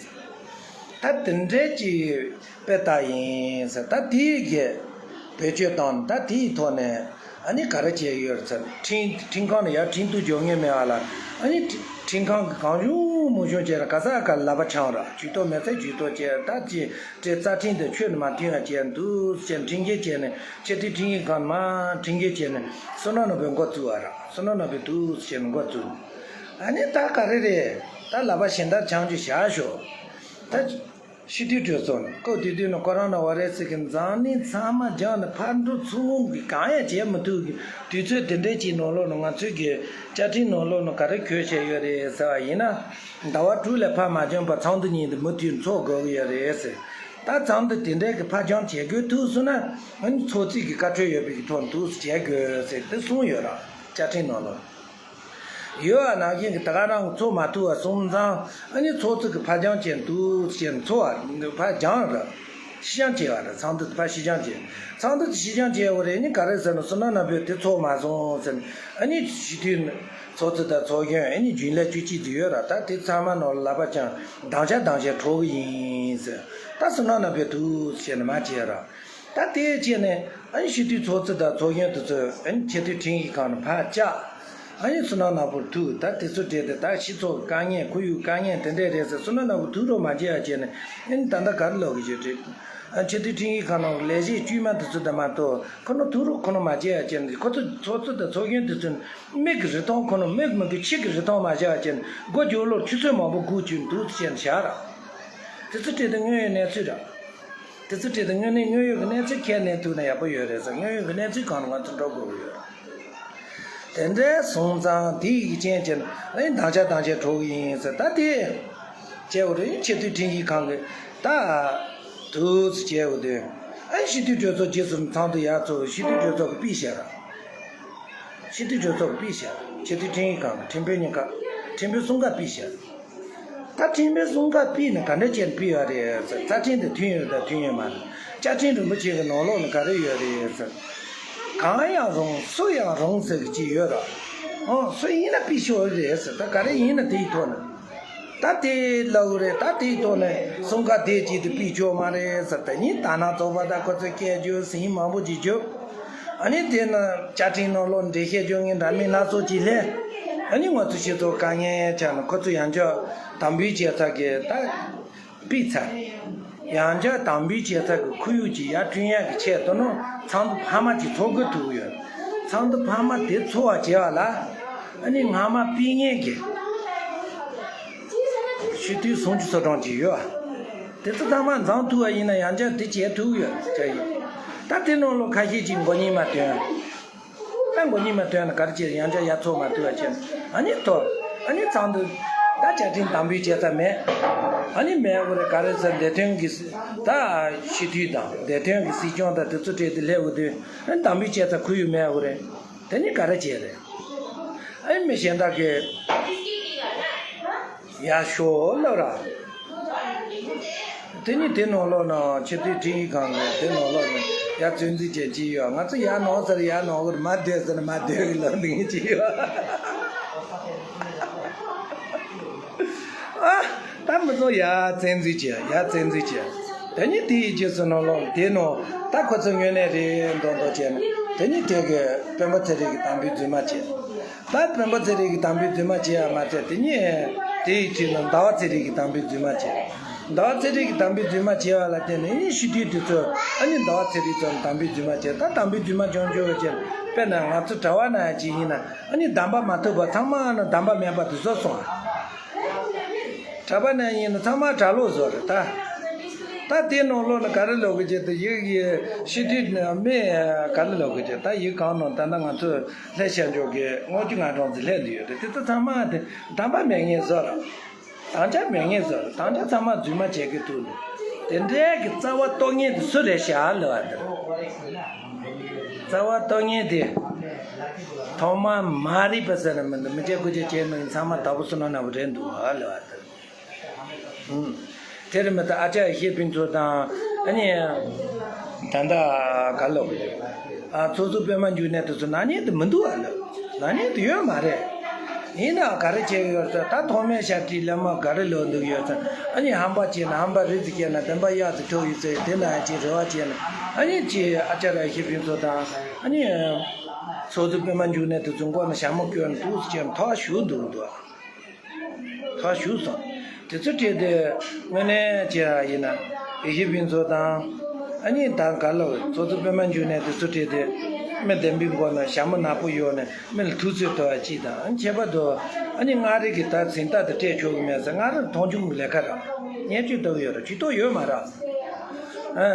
ཟེར། ད་དེ་འདྲའི་ཅིག་དཔེ་ལྟ་ཡིན་ཟེར། ད་དེའི་གི་བེད་སྤྱོད་བཏང་། ད་དེའི་ཐོག་ནས་ཨ་ནི་ག་རེ་བྱས་ཡོད་ཟེར། ཁྲིམས་ཁྲིམས་ཁང་ནས་ཡར་ཁྲིམས་གཏུག་འཇོག་མཁན་མེད་པ་ལ་ཨ་ནི་ཁྲི- ཁྲིམས་ཁང་གི་གང་བྱུང་མང་བྱུང་བྱས་ན་ག་ས་ག་ལ་ལག་པ་འཆང་ར། ཇུས་གཏོགས་མེད་ཚེ་ཇུས་གཏོགས་བྱས། ད་ཅི་དེ་རྩ་ཁྲིམས་དང་ཆོས་ནི་མ་མཐུན་པ་བྱས་འདུག་ཟེར་ཁྲིམས་འགལ་བྱས་ནས་ཆེས་མཐོའི་ཁྲིམས་ཡིག་ཁང་མ་ཁྲིམས་འགལ་བྱས་ནས་བསོད་ནམས་ནོར་བུས་འགོ་བཙུགས་པ་ར། བསོད་ནམས་ནོར་བུས་འདུག་ཟེར་ནས་འགོ་བཙུགས། ཨ་ནི་ད་ག་རེ་རེད། ད་ལག་པ་གཞན་དག་འཆང་རྒྱུ་བཞག་ཤོག་ད་སྤྱི་འཐུས་གྲོས་ཚོགས་ནས་སྐབས་དེ་དུས་ནས་ཁོ་རང་ནང་བ་རེད་ཟེར་གི་འཛམ་གླིང་ཚང་མ་སྦྱངས་ནས་ཕར་འགྲོ་ཚུར་འོང་གི་གང་ཡང་བྱེད་མི་ཐུབ་གི་དུས་ཚོད་དེ་འདྲའི་ཅིག་ནང་ལོགས་ནས་ང་ཚོའི་གི་བཅའ་ཁྲིམས་ནང་ལོགས་ནས་ག་རེ་འཁོད་བྱས་ཡོད་རེད་ཟེར་བ་ཡིན་ན། ཟླ་བ་དྲུག་ལས་ཕར་མ་འགྱངས་པར་ཚོགས་འདུ་གཉིས་དེ་མུ་མཐུད་འཚོགས་དགོས་ཀྱི་ཡོད་རེད་ཟེར། ད་ཚོགས་འདུ་དེ་འདྲའི་གི་ཕར་འགྱངས་བྱེད་དགོས་ཐུག་སོང་ན་ཨ་ནི་ཚོགས་སྲིད་ཀྱི་བཀའ་འཁྲོལ་ཡོད་པའི་གི་ཐོག་འདུག་སེ་བྱེད་དགོས་ཟེར་དེ་གསུངས་ཡོད་ར། བཅའ་ཁྲིམས་ནང་ལོགས། ཡོད་པ་ནང་བཞིན་གྱི་ད་ག་རང་གི་ཚོགས་མ་ཐུབ་པ་སོང་ཙང་ཨ་ནི་ཚོགས་གཙོ་གི་ཕར་འགྱངས་བྱས་འདུག་ཟེར་ཚོགས་པ་ཕར་འགྱངས་ར། ཕྱིར་འགྱངས་བྱས་པ་རེད། ཚོགས་འདུ་ཕར་ཕྱིར་འགྱངས་བྱས། ཚོགས་འདུ་དེ་ཕྱིར་འགྱངས་བྱས་པ་རེད། ཨ་ནི་ག་རེ་ཟེར་ན་བསོད་ནམས་ནོར་བུས་དེ་ཚོགས་མ་སོང་ཟེར། ཨ་ནི་སྤྱི་འཐུས་ཚོགས་གཙོ་དང་ཚོགས་གཞོན་ཨ་ནི་རྒྱུན་ལས་བཅུ་གཅིག་དེ་ཡོད་ར། ད་དེ་ཚང་མ་ནང་ལ་ལག་པ་འཆང་སྡང་ཆ་སྡང་ཆ་འཕྲོག་གི་ཡིན་ཟེར། ད་བསོད་ནམས་ནོར་བུས་འདུག་ཟེར་ནས་མ་བྱས་ར། ད་དེ་བྱས་ནས་ཨ་ནི་སྤྱི་འཐུས་ཚོགས་གཙོ་དང་ཚོགས་གཞོན་དེ་ཚོས་ཨ་ནི་ཆེས་མཐོའི་ཁྲིམས་ཡིག་ཁང་ནས་ཕར་བཅག་ཨ་ནི་བསོད་ནམས་ནོར་བུ་ཐུག་ད་དེ་ཚོ་བྲིས་ཏེ་ད་སྤྱི་ཚོགས་ཀྱི་དཀའ་ངལ་ཁོར་ཡུག་དཀའ་ངལ་དེ་འདྲས་རེད་ཟེར། བསོད་ནམས་ནོར་བུ་ཐུག་རོགས་མ་བྱེད་ཡ་བྱས་ནས་ཨ་ནི་ད་ལྟ་ག་རེ་ལབ་གི་ཡོད་རེད། ཨ་ཆེས་མཐོའི་ཁྲིམས་ཡིག་ཁང་ནང་ལས་བྱེད་དཀྱུས་མ་དེ་ཚོ་དང་མ་གཏོགས་ཁོ་ན་ཐུག་རོགས་ཁོ་ན་མ་བྱེད་ཡ་བྱས་ནས། ཁོ་ཚོ་ཚོགས་གཙོ་དང་ཚོགས་གཞོན་དེ་ཚོ་མིག་གི་རི་ཐང་ཁོ་ན་མིག་མི་དགོས་ཕྱི་གི་རི་ཐང་མ་བྱེད་ཡ་བྱས་ནས་སྒོ་རྒྱབ་ལོགས་ཆུ་ཚོད་མང་པོ་སྒུག་བྱས་འདུག་ཟེར་བཤད་ན་བཞག་ར། དེ་ཚོ་བྲིས་ཏེ་དངོས་ཡོད་གནས་ཚུལ་ར། དེ་ཚོ་བྲིས་ཏེ་དངོས་གནས་དངོས་ཡོད་ཀྱི་གནས་ཚུལ་ཁས་ལེན་ཐུབ་ན་ཡག་པོ་ཡོད་རེད་ཟེར། དངོས་ཡོད་ཀྱི་གནས་ཚུལ་སྒང་ལ་ང་ཚོ་འགྲོ་དགོས་ཀྱི་ཡོད་རེད། དེ་འདྲ་སོང་ཙང་དེ་ཡི་རྐྱེན་གྱིས་ཨེ་དམ་བཅའ་དམ་བཅའ་གྲོལ་གི་ཡིན་ཟེར། ད་དེ་བྱས་པ་རེད། ཆེས་མཐོའི་ཁྲིམས་ཞིབ་ཁང་གིས་ད་དུས་ཚོད་བྱས་པ་དེ་ཨེ་སྤྱི་འཐུས་གྲོས་ཚོགས་རྗེས་སུ་ཚང་དུ་ཡར་ཚོགས། སྤྱི་འཐུས་གྲོས་ཚོགས་ཀྱིས་ཕུད་བཞག་ར། སྤྱི་འཐུས་གྲོས་ཚོགས་ཀྱིས་ཕུད་བཞག་ཆེས་མཐོའི་ཁྲིམས་ཞིབ་ཁང་ཁྲིམས་དཔོན་གཉིས་ཀ་ཁྲིམས་དཔོན་གསུམ་ཀ་ཕུད་བཞག་ད་ཁྲིམས་དཔོན་གསུམ་ཀ་ཕུད་ནས་ག་འདྲ་བྱས་ནས་ཕུད་ཡོད་རེད་ཟེར། རྩ་ཁྲིམས་དེ་མཐུན་ཡོད་དང་མཐུན་ཡོད་མ་རེད། བཅའ་ཁྲིམས་རིན་པོ་ཆེ་གི་ནང་ལོགས་ལ་ག་རེ་ཡོད་རེད་ཟེར། གང་ཡང་རུང་སུ་ཡང་རུང་ཟེར་གྱི་ཅིག་ཡོད་ར། ཨོ་སུ་ཡིན་ན་ཕུད་ཆོག་གི་རེད་ཟེར། ད་ག་རེ་ཡིན་ན་དེའི་ཐོག་ནས་ད་དེ་ལབ་གི་རེད། ད་དེའི་ཐོག་ནས་གསུམ་ཀ་དེ་གཅིག་ཏུ་ཕུད་ཆོག་མ་རེད་ཟེར། དེ་ཉིད་ད་ནང་ཚོགས་པ་དང་ཁོ་ཚོའི་སྐད་བརྗོད་ཟིན་མང་པོ་ཅིག་བརྗོད། ཨ་ནི་དེ་ན་བཅའ་ཁྲིམས་ནང་ལོགས་འགྲེལ་བཤད་བརྗོད་མཁན་འདྲ་མིན་སྣ་ཚོགས་ཅིག་སླེབས། ཨ་ནི་ང་ཚོ་སྤྱི་ཚོགས་དཀའ་ངལ་ཆགས་ནས་ཁོ་ཚོ་ཡང་བསྐྱར་དམ་འབུལ་བྱས་ཚར་གི་ད་ཕུད་ཚར། ཡང་བསྐྱར་དམ་འབུལ་བྱས་ཚར་གི་ཁོར་ཡུག་ཅིག་ཡར་བསྐྲུན་ཡག་གི་ཆེད་དུ་ནོ་ཚོགས་འདུ་འཕར་མ་ཅིག་ཚོགས་དགོས་ཐུག་ཡོད། ཚོགས་འདུ་འཕར་མ་དེ་ཚོགས་པ་བྱས་པ་ལ་ཨ་ནི་སྔ་མ་ཕུད་མཁན་གྱི་སྤྱི་འཐུས་སུམ་ཅུ་སོ་གྲངས་ཅིག་ཡོད། དེ་ཚོ་ཚང་མ་འཛོམས་ཐུབ་པ་ཡིན་ན་ཡང་བསྐྱར་དེ་བྱེད་ཐུབ་ཡོད་ཅག་ཡིན། ད་དེ་ནང་ལོགས་ཁ་ཤས་ཅིག་མགོ་གཉིས་མ་ཐོན། ད་མགོ་གཉིས་མ་ཐོན་ན་ག་རེ་བྱེད། ཡང་བསྐྱར་ཡར་ཚོགས་མ་ཐུབ་པ་བྱས། ཨ་ནི་ཐོག་ཨ་ནི་ཚོགས་འདུ་ད་བཅའ་ཁྲིམས་དམ་འབུལ་བྱེད་ས་མེད། ཨ་ནི་མེད་དགོས་རེད། ག་རེ་ཟེར་འདས་དོན་གྱི་ད་སྤྱི་འཐུས་དང་འདས་དོན་གྱི་སྲིད་སྐྱོང་དང་དེ་ཚོ་གྲས་དེ་སླེབས་དགོས་དུས་ཨ་ནི་དམ་འབུལ་བྱེད་ས་ཁོར་ཡུག་མེད་དགོས་རེད། དེ་ནི་ག་རེ་བྱེད་རེད། ཨ་ནི་མི་གཞན་དག་གིས་ཡར་ཤོག་ལབ་ར། དེ་ནི་དེ་ནང་ལོགས་ན་ཆེས་མཐོའི་ཁྲིམས་ཞིབ་ཁང་གི་དེ་ནང་ལོགས་ན་ཡར་བཙན་འཛུལ་བྱས་ཀྱི་ཡོད། ང་ཚོ་ཡར་ནང་ཟེར་ཡར་ནང་གི་མ་སྡོད་ཟེར་ན་མ་སྡོད་གི་ལབ་འདི་ངས་ཀྱི་ཡོད། ཨ་ད་མི་ཚོ་ཡར་བཙན་འཛུལ་བྱས་ཡར་བཙན་འཛུལ་བྱས། དེ་ནི་དེའི་རྗེས་སུ་ནང་ལོགས་དེ་ནང་ད་ཁོ་ཚོ་དངོས་གནས་རེད་མདོག་མདོག་བྱས་ན་དེ་ནི་དེ་གི་སྤེན་པ་ཚེ་རིང་གི་དམ་འབུལ་རྫུན་མ་བྱས། ད་སྤེན་པ་ཚེ་རིང་གི་དམ་འབུལ་རྫུན་མ་བྱས་ཡ་མ་ཚད་དེ་ནས་དེའི་ཁྲིད་ནང་ཟླ་བ་ཚེ་རིང་གི་དམ་འབུལ་རྫུན་མ་བྱས། ཟླ་བ་ཚེ་རིང་གི་དམ་འབུལ་རྫུན་མ་བྱས་པ་ལ་བརྟེན་ནས་ཨ་ནི་སྤྱི་འཐུས་དེ་ཚོ་ཨ་ནི་ཟླ་བ་ཚེ་རིང་ཚོ་ལ་དམ་འབུལ་རྫུན་མ་བྱས། ད་དམ་འབུལ་རྫུན་མ་བྱུང་བྱུང་བྱས། དཔེར་ན་ང་ཚོ་གྲྭ་པ་ན་ཡ་ཅིག་ཡིན་ན་ཨ་ནི་གདམས་པ་མ་ཐོབ་པ་ཚང་མ་ཨ་ནི་གདམས་པ་མེད་པ་དེ་ཚོ་སོང་། གྲྭ་པ་ན་ཡིན་ན་ཚང་མ་གྲྭ་ལོག་བཟོ་རེད་ད། ད་དེ་ནང་ལོགས་ན་ག་རེ་ལབ་གི་བྱས་ད་ཡིག་ཡིག་སྤྱི་འཐུས་མི་ག་རེ་ལབ་གི་བྱས་ད་ཡིག་གང་ནང་ད་ལྟ་ང་ཚོ་ལྷ་ཤར་འཇོག་གི་དངོས་གཞི་ང་གྲོང་ཚོ་སླེབས་འདི་ཡོད་དེ་དེ་ཚོ་ཚང་མ་དེ་གདམས་པ་མེད་ངེས་བཟོ་ར། དམ་བཅའ་མེད་ངེས་བཟོ་ར། དམ་བཅའ་ཚང་མ་རྫུན་མ་བྱེད་གི་འདུག་ནི། དེ་འདྲའི་གི་རྩ་བ་གཏོར་མཁན་དེ་སུ་རེད་ཤག་ལབ་པ་དེ་རེད། རྩ་བ་གཏོར་མཁན་དེ་ཐོག་མ་མ་རིག་པ་ཟེར་ན་མི་འདུག་མི་བྱེད་དགུ་བྱེད་བྱེད་མི་ཚང་མ་དྭགས་པོ་བསོད་ནམས་ནོར་བུ་རེད་འདུག་ཨ་ལབ་པ་དེ་རེད། ཨུམ། དེར་མི་ད་ཨ་ཅག་ཡེ་ཤེས་ཕུན་ཚོགས་དང་ཨ་ནི། ད་ལྟ་ག་ལོག་གི་ཡོད། ཨ་ཚོགས་གཙོ་པད་མ་འབྱུང་གནས་དེ་ཚོ་ན་ནིང་དེ་མི་འདུག་ཨ་ལོ། ན་ནིང་དེ་ཡོད་མ་རེད། ཡིན་ནའང་ག་རེ་བྱས་ཡོད་ཟེར་ད་ཐོག་མའི་ཞབས་ཕྱི་ལས་མ་ག་རེ་ལོག་འདུག་ཡོད་ཟེར་ཨ་ནི་ཧམ་པ་བྱས་ན་ཧམ་པ་རི་ཙི་བྱས་ན་བདེན་པ་གཡག་ཙི་ཁྲོ་ཡོད་ཟེར་དེ་ན་ཡང་ཅིག་རེ་བ་བྱས་ན་ཨ་ནི་ཅིག་ཨ་ཅག་ཡེ་ཤེས་ཕུན་ཚོགས་དང་ཨ་ནི། ཚོགས་གཙོ་པད་མ་འབྱུང་གནས་དེ་ཚོ་མགོ་ན་ཞྭ་མོ་བསྐོན་འདུག་ཟེར་ཐག་ཞུགས་འདུག་འདུག་ཐག་ཞུགས་སོང་། དེ་ཚོ་བྲིས་ཏེ་དངོས་གནས་བྱས་ཡིན་ན་ཡེ་ཤེས་ཕུན་ཚོགས་དང་ཨ་ནི་ད་ག་ལོ་ཚོགས་གཙོ་པད་མ་འབྱུང་གནས་དེ་ཚོ་བྲིས་ཏེ་མི་བདེན་པའི་མགོ་ན་ཞྭ་མོ་ནག་པོ་གཡོགས་ནས་མི་ལ་ཐུག་ཚོད་ཐོབ་པ་ཅིག་དང་ཨ་ནི་ཁྱད་པར་དུ་ཨ་ནི་མངའ་རིས་ཀྱི་ད་གཟེངས་རྟགས་དེ་སྤྲད་ཆོག་གི་མེད་ཟེར་མངའ་རིས་མཐོང་ཆུང་གི་ལས་ཀ་ར་བརྙས་བཅོས་ལྟ་གི་ཡོད་ར་ཇུས་གཏོགས་ཡོད་མ་ར། ཨ་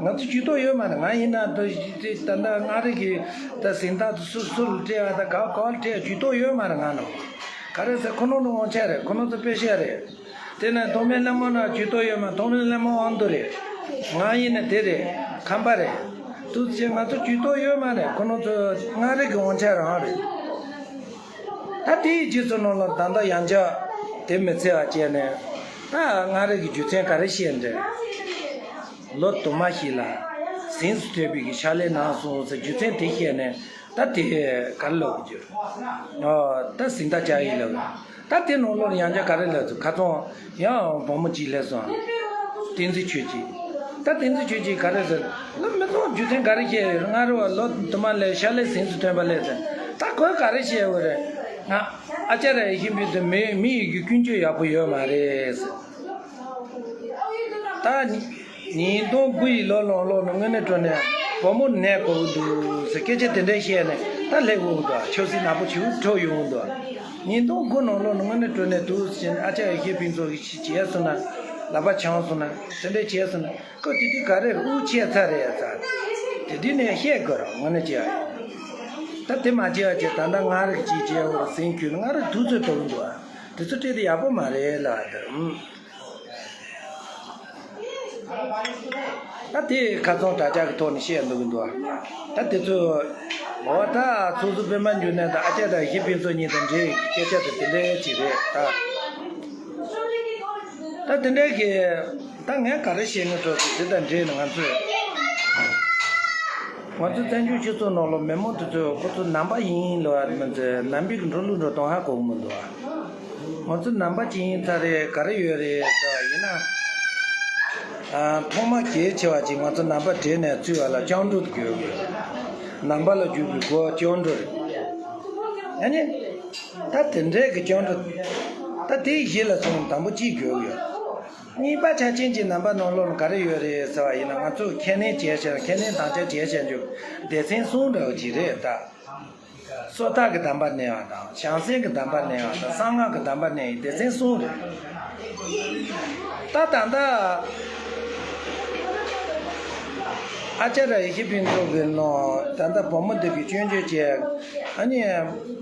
ང་ཚོ་ཇུས་གཏོགས་ཡོད་མ་རེད། ང་ཡིན་ན་ད་ད་ལྟ་མངའ་རིས་ཀྱི་ད་གཟེངས་རྟགས་དེ་སུ་སུ་ལ་སྤྲད་ཡ་ད་ག་ག་བ་ལ་སྤྲད་ཇུས་གཏོགས་ཡོད་མ་རེད་ང་ནོ། ག་རེ་ཟེར་ཁོ་ནོ་ནི་དབང་ཆ་རེད། ཁོ་ནོ་ཚོ་པེ་ཤ་རེད། དེ་ནས་ཐོག་མའི་སླེབས་མ་ན་ཇུས་གཏོགས་ཡོད་མ། ཐོག་མའི་སླེབས་མ་དབང་དུ་རེད། ང་ཡིན་ན་དེ་རེད། ཁམས་པ་རེད། དུ་ཅེ་ང་ཚོ་ཇུས་གཏོགས་ཡོད་མ་རེད། ཁོ་ནོ་ཚོ་མངའ་རིས་ཀྱི་དབང་ཆ་རང་རེད། ད་དེའི་རྗེས་སུ་ནང་ལ་ད་ལྟ་ཡང་བསྐྱར་དེ་མི་ཚེ་བ་བྱས་ནས་ད་མངའ་རིས་ཀྱི་རྒྱུ་མཚན་ག་རེ་བཤད་འདྲ། ལོ་དུ་མ་ཞིག་ལ་གཟེངས་སུ་ཐོན་པའི་གི་ཕྱག་ལས་གནང་སོང་ཟེར་རྒྱུ་མཚན་དེ་བཤད་ནས་ད་དེ་ག་རེ་ལབ་དགོས་ཀྱི་རེད། ཨོ་ད་གཟེངས་རྟགས་བཅག་ཡིན་ལབ། ད་དེ་ནང་ལོགས་ཡང་བསྐྱར་ག་རེ་ལབ་ཚུལ་ཁ་ཚོན་ཡང་བུ་མོ་གཅིག་སླེབས་སོང་། བསྟན་འཛིན་ཆོས་སྐྱིད། ད་བསྟན་འཛིན་ཆོས་སྐྱིད་ག་རེ་ཟེར། ལོ་མི་ཚོགས་རྒྱུ་མཚན་ག་རེ་བཤད་ཡོད་རེད། མངའ་རིས་པ་ལོ་དུ་མ་ལས་ཕྱག་ལས་གཟེངས་སུ་ཐོན་པ་ལས་ཟེར། ད་ཁོས་ག་རེ་བཤད་ཡོད་རེད། ང་ཨ་ཅར་ཡེ་ཤེས་ཕུན་ཚོགས་མི་མི་ཡི་གི་ཀུན་སྤྱོད་ཡག་པོ་ཡོད་མ་རེད། ད་ཉིས་སྟོང་དགུ་ཡི་ལོ་ལོ་ལོ་ནི་དངོས་གནས་དྲང་གནས་བུ་མོ་ནད་དགོས་ཀྱི་འདུག་ཟེར་སྐད་ཆ་དེ་འདྲ་བཤད་ནས་ད་སླེབས་འོང་འདུག་ཆབ་སྲིད་ནག་པོ་བྱེད་འཕྲོ་ཡོང་འདུག་ཉིས་སྟོང་དགུ་ནང་ལོ་ནི་དངོས་གནས་དྲང་གནས་འདུག་ཟེར་ནས་ཨ་ཅག་ཡེ་ཤེས་ཕུན་ཚོགས་ཀྱིས་ཤི་བྱས་སོང་ན། ལག་པ་འཆང་སོང་ན། དེ་འདྲ་བྱས་སོང་ན་ཁོ་དེ་དུས་ག་རེ་དབུགས་ཆད་ཚར་རེད་ཟེར། དེ་དུས་ནས་བཤད་དགོས་ར་དངོས་གནས་བྱས། ད་དེ་མ་བྱས་བྱས་ད་ལྟ་ང་རིག་ཅིག་བྱས་འོར་ཟིན་ཁྱོད་ང་རིག་དུས་ཚོད་ཐོག་འདུག་དེ་ཚོ་སྤྲད་དེ་ཡག་པོ་མ་རེད་ལ་དེ། ད་དེ་ཁ་ཚོན་དྲ་རྒྱ་གི་ཐོག་ནས་བཤད་འདུག་གི་འདུག་ད་དེ་ཚོ་འོ་ད་ཚོགས་གཙོ་སྤེན་པ་འབྱུང་གནས་དང་ཨ་ཅག་དང་ཡེ་ཤེས་ཕུན་ཚོགས་གཉིས་དང་འབྲེལ་གི་སྐད་ཆ་དེ་དེ་འདྲའི་ཅིག་རེད་ད། ད་དེ་འདྲའི་གི་ད་ངས་ག་རེ་བཤད་ངེས་འགྲོ་ཟེར་དེ་དང་འབྲེལ་ནས་ང་ཚོས་ང་ཚོ་བཙན་བྱོལ་སྤྱི་ཚོགས་ནང་ལ་མི་མང་དེ་ཚོས་ཁོ་ཚོ་ནང་པ་ཡིན་ལབ་མི་ཚོས་ནང་པའི་གི་འགྲོ་ལུགས་འགྲོ་སྟངས་ཧ་གོ་གི་མི་འདུག་ཨ། ང་ཚོ་ནང་པ་ཅིག་ཡིན་ཚར་རེད་ག་རེ་ཡོད་རེད་ཟེར་བ་ཡིན་ན། ཨ། ཐོག་མ་གལ་ཆེ་བ་ཅིག་ང་ཚོ་ནང་པ་གྲས་ནས་བཙུགས་པ་ལ་སྤྱང་གྲུང་དགོས་ཡོད། ནང་པ་ལ་འཇུག་པའི་སྒོ་སྤྱང་གྲུང་རེད། ཨ་ནི། ད་དེ་འདྲའི་གི་སྤྱང་གྲུང་། ད་དེའི་གཞི་ལ་སོང་དང་པོ་གཅིག་དགོས་ཡོད། གཉིས་པ་ཆ་ཅན་གྱི་ནང་པ་ནང་ལོགས་ལ་ག་རེ་ཡོད་རེད་ཟེར་བ་ཡིན་ན་ང་ཚོ་ཁས་ལེན་བྱས་ཤག་ཁས་ལེན་དམ་བཅའ་བྱས་ཤག་རྒྱུ་སྡེ་ཚན་གསུམ་འདྲ་བོ་ཅིག་རེད་ད། སོ་ཐར་གྱི་གདམས་པ་གནང་བ་དང་བྱང་སེམས་ཀྱི་གདམས་པ་གནང་བ་དང་གསང་སྔགས་ཀྱི་གདམས་པ་གནང་བའི་སྡེ་ཚན་གསུམ་རེད། ད་ད་ལྟ་ཨ་ཅར་ཡེ་ཤེས་ཕུན་ཚོགས་ཀྱི་ནང་ད་ལྟ་བུ་མོ་འདི་གི་སྐྱོན་བརྗོད་བྱས་ཨ་ནི་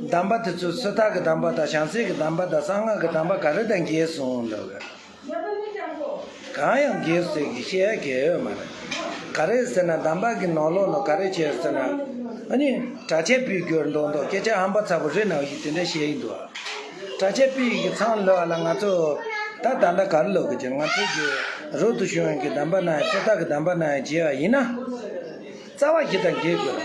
གདམས་པ་དེ་ཚོ་སོ་ཐར་གྱི་གདམས་པ་དང་བྱང་སེམས་ཀྱི་གདམས་པ་དང་གསང་སྔགས་ཀྱི་གདམས་པ་ག་རེ་དང་འགལ་སོང་ལབ། གང་ཡང་འགལ་ཟེར་གྱི་བཤད་ཡ་གལ་ཡོད་མ་རེད། ག་རེ་ཟེར་ན་གདམས་པ་གི་ནང་ལོགས་ནང་ག་རེ་བྱས་ཟེར་ན། ཨ་ནི་གྲྭ་ཆས་ཕུད་རྒྱུར་མདོག་མདོག་སྐད་ཆ་ཧམ་པ་ཚ་པོ་རེད་ནང་བཞིན་དེ་འདྲ་བཤད་ཡི་འདུག་གྲྭ་ཆས་ཕུད་ཀྱི་མཚམས་ལོགས་ལ་ང་ཚོ་ད་ད་ལྟ་ག་རེ་ལབ་དགོས་ཀྱི་ང་ཚོ་གི་རབ་ཏུ་བྱུང་བའི་གི་གདམས་པ་ན་ཡང་སོ་ཐར་གི་གདམས་པ་ན་ཡང་བྱས་པ་ཡིན་ན། རྩ་བ་བཞི་དང་འགལ་དགོས།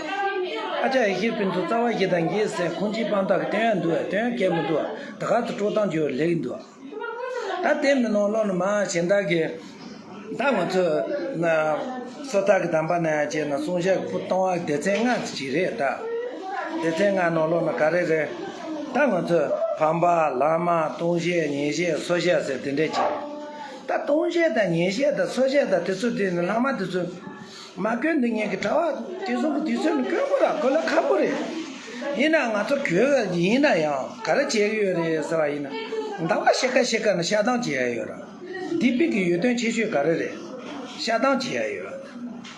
ཨ་ཅག་ཡེ་ཤེས་ཕུན་ཚོགས་རྩ་བ་བཞི་དང་འགལ་ཟེར་ཁུངས་སྐྱེལ་དཔང་རྟགས་ཀྱི་སྟོན་ཡ་འདུག་བས་སྟོན་ཡ་གལ་མི་འདུག་བ་ད་ག་ཚོད་དཀྲོག་གཏམ་བརྗོད་ལེགས་འདུག་ད་དེ་མི་ནང་ལོགས་ནས་མ་གཞན་དག་གི་ད་ང་ཚོ་ན་སོ་ཐར་གྱི་གདམས་པ་ན་ཡང་བྱས་ན་གསུང་བཤད་ཀྱི་སྤུ་གཏོང་བ་སྡེ་ཚན་ལྔ་ཅིག་རེད་ད། སྡེ་ཚན་ལྔ་ནང་ལོགས་ན་ག་རེ་རེད། ད་ང་ཚོ་བམ་པ་ལྷག་མ་སྟོང་བཤད་ཉེས་བཤད་སོ་བཤད་ཟེར་དེ་འདྲས་ཅིག་ད་སྟོང་བཤད་དང་ཉེས་བཤད་དང་སོ་བཤད་དང་དེ་ཚོ་དེ་ནི་ལྷག་མ་དེ་ཚོ། མ་བསྐོན་འདི་ངེད་ཀྱི་གྲྭ་བ་དེ་ཚོ་གི་དུས་ཚོད་ནི་དཀོན་པོ་ར་གོ་ལ་ཁག་པོ་རེད། ཡིན་ན་ང་ཚོ་གོས་ཡིན་ན་ཡང་ག་རེ་བྱེད་ཀྱི་ཡོད་རེད་ཟེར་བ་ཡིན་ན། ཟླ་བ་ཕྱེད་ཀ་ཕྱེད་ཀ་ནི་ཤ་སྟག་བྱེད་ཡ་ཡོད་ར། སྡིག་པའི་གི་ཡོན་ཏན་ཆེ་ཤོས་ག་རེ་རེད། ཤ་སྟག་བྱེད་ཡ་ཡོད་ར།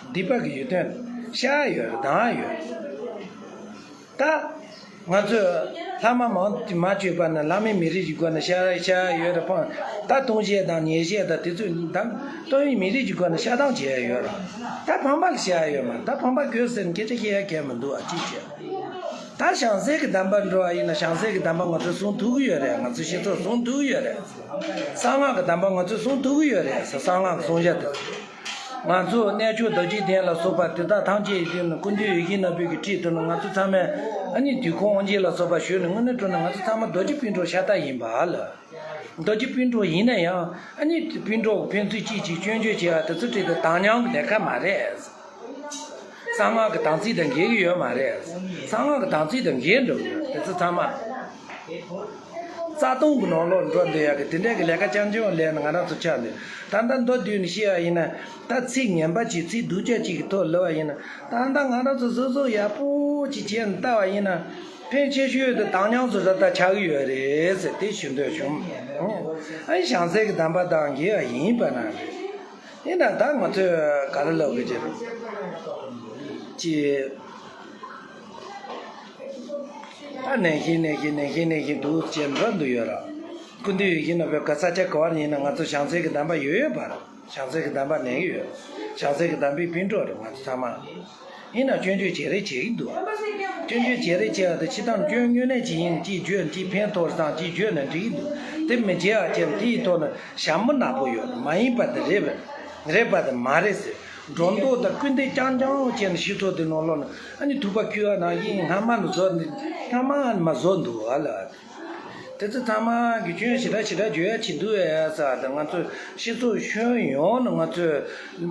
སྡིག་པ་གི་ཡོན་ཏན་ཤ་ཡ་ཡོད་ར་སྡང་ཡ་ཡོད་ར། ད། ང་ཚོས་ལྷག་མ་མང་དུ་མ་བཅོས་པ་ན་བླ་མའི་མི་རིགས་ཀྱི་སྒོ་ནས་བཤད་བཤད་ཡོད་རེད་ཕང་། ད་སྟོང་བཤད་དང་ཉེས་བཤད་དང་དེ་ཚོས་དང་སྟོང་བའི་མི་རིགས་ཀྱི་སྒོ་ནས་བཤད་སྟངས་བྱས་ཡོད་རེད། ད་ཕང་པ་ལ་བཤད་ཡོད་མ་ད་ཕང་པ་དགོས་ཟེར་ནས་སྐད་ཆ་བཤད་ཡ་གལ་མི་འདུག་ཨ་ཅིག་བྱས། ད་བྱང་སེམས་ཀྱི་གདམས་པ་འགྲོ་བ་ཡིན་ན་བྱང་སེམས་ཀྱི་གདམས་པ་ང་ཚོས་སྲུང་ཐུབ་ཀྱི་ཡོད་རེད། ང་ཚོའི་སྤྱི་ཚོགས་སྲུང་ཐུབ་ཀྱི་ཡོད་རེད། གསང་སྔགས་ཀྱི་གདམས་པ་ང་ཚོས་སྲུང་ཐུབ་ཀྱི་ཡོད་རེད་ཟེར་གསང་སྔགས་ཀྱི་གསུང་བཤད་དེ། ང་ཚོ་རྣལ་འབྱོར་རྡོ་རྗེ་གདན་ལ་སོགས་པ་དེ་དག་ཐམས་ཅད་ཡིན་དུས་ནི་ཀུན་འདུས་ཡིད་བཞིན་ནོར་བུའི་གི་ཁྲིད་དུ་ནི་ང་ཚོ་ཚང་མས་ཨ་ནི་དུས་འཁོར་དབང་ཆེན་ལ་སོགས་པ་ཞུས་ནས་དངོས་གནས་དྲང་གནས་ང་ཚོ་ཚང་མ་རྡོ་རྗེ་སྤུན་གྲོགས་ཤ་སྟག་ཡིན་པ་ལ། རྡོ་རྗེ་སྤུན་གྲོགས་ཡིན་ན་ཡང་ཨ་ནི་སྤུན་གྲོགས་ཕན་ཚུན་གཅིག་གཅིག་སྐྱོན་བརྗོད་བྱེད་པ་དེ་ཚོ་ཁྲིད་དུ་དམ་ཉམས་ཀྱི་ལས་ཀ་མ་རེད། གསང་སྔགས་ཀྱི་དམ་ཚིག་དང་འགལ་གྱི་ཡོད་མ་རེད། གསང་སྔགས་ཀྱི་དམ་ཚིག་དང་འགལ་འགྲོ་གི་ཡོད་དེ་ཚོ་ཚང་མ། རྩ་ལྟུང་གི་ནང་ལོགས་འགྲོ་འདོད་ཡག་གི་དེ་འདྲའི་གི་ལས་ཀ་རྐྱང་རྐྱང་ལས་ནས་ང་རང་ཚོ་ཆགས་འདུག་ད་ལྟ་མདོར་བསྡུས་ནས་བཤད་པ་ཡིན་ན་ད་ཚིག་ངན་པ་ཅིག་ཚིག་སྡུག་ཅག་ཅིག་གི་ཐོག་ལབ་པ་ཡིན་ན་ད་ལྟ་ང་རང་ཚོ་བཟོ་བཟོ་ཡག་པོ་ཅིག་བྱས་ནས་ལྟ་བ་ཡིན་ན་ཕན་ཆེ་ཤོས་དེ་དམ་ཉམས་སུ་རབ་ཏུ་ཆགས་ཀྱི་ཡོད་རེད་ཟེར་དེ་ཞུ་འདོད་བྱུང་། ཨ་ནི་བྱང་སེམས་ཀྱི་གདམས་པ་དང་འགལ་བ་ཡིན་པ་ན་རེད། ཡིན་ན་ད་ང་ཚོས་ག་རེ་ལབ་དགོས་ཀྱི་རེད། ཅེས། ད་ནན་ཤིང་ནན་ཤིང་ནན་ཤིང་ནན་ཤིང་འདུག་ཅེས་འགྲོ་འདུག་ཡོད་ར། སྐུ་མདུན་ཡོད་ཀྱི་ན་བོད་ཀྱི་ས་ཆ་ག་བར་ཡིན་ན་ང་ཚོ་བྱང་སེམས་ཀྱི་གདམས་པ་ཡོད་ཡོད་པ་ར། བྱང་སེམས་ཀྱི་གདམས་པ་ནན་གྱི་ཡོད། བྱང་སེམས་ཀྱི་གདམས་པའི་སྤུན་གྲོགས་རེད་ང་ཚོ་ཚང་མ། ཡིན་ན་སྐྱོན་བརྗོད་བྱེད་རེས་བྱེད་ཀྱི་འདུག་སྐྱོན་བརྗོད་བྱེད་རེས་བྱེད་པ་དེ་ཕྱི་ཐང་སྐྱོན་དངོས་གནས་ཅིག་ཡིན་ཅིག་བརྗོད་ཅིག་ཕན་ཐོགས་སང་ཅིག་བརྗོད་ན་འགྲིག་གི་འདུག་དེ་མི་བྱེད་པ་ཅན་དེའི་ཐོག་ནས་ཞྭ་མོ་ནག་པོ་ཡོད་མ་ཡིན་པ་དེ་རེད་པས་རེད་པ་དེ་མ་རེད་ཟེར། སྒྲོ་འདོགས་དང་སྐུལ་འདེད་རྐྱང་རྐྱང་བྱས་ནས་སྤྱི་ཚོགས་འདི་ནང་ལོགས་ནས་ཨ་ནི་ཐུག་པ་ཁུལ་བ་ནང་བཞིན་སྔ་མ་ནས་བཟོ་ནས་སྔ་མ་ནས་མ་བཟོ་འདུག་ཨ་ལ། དེ་ཚོ་ཚང་མ་གི་སྐྱོན་ཞེ་དྲག་ཞེ་དྲག་བརྗོད་ཡ་ཅིག་འདུག་ཨེ་ཟེར་བ་དང་ང་ཚོ་སྤྱི་ཚོགས་ཁྱོན་ཡོངས་ནས་ང་ཚོས་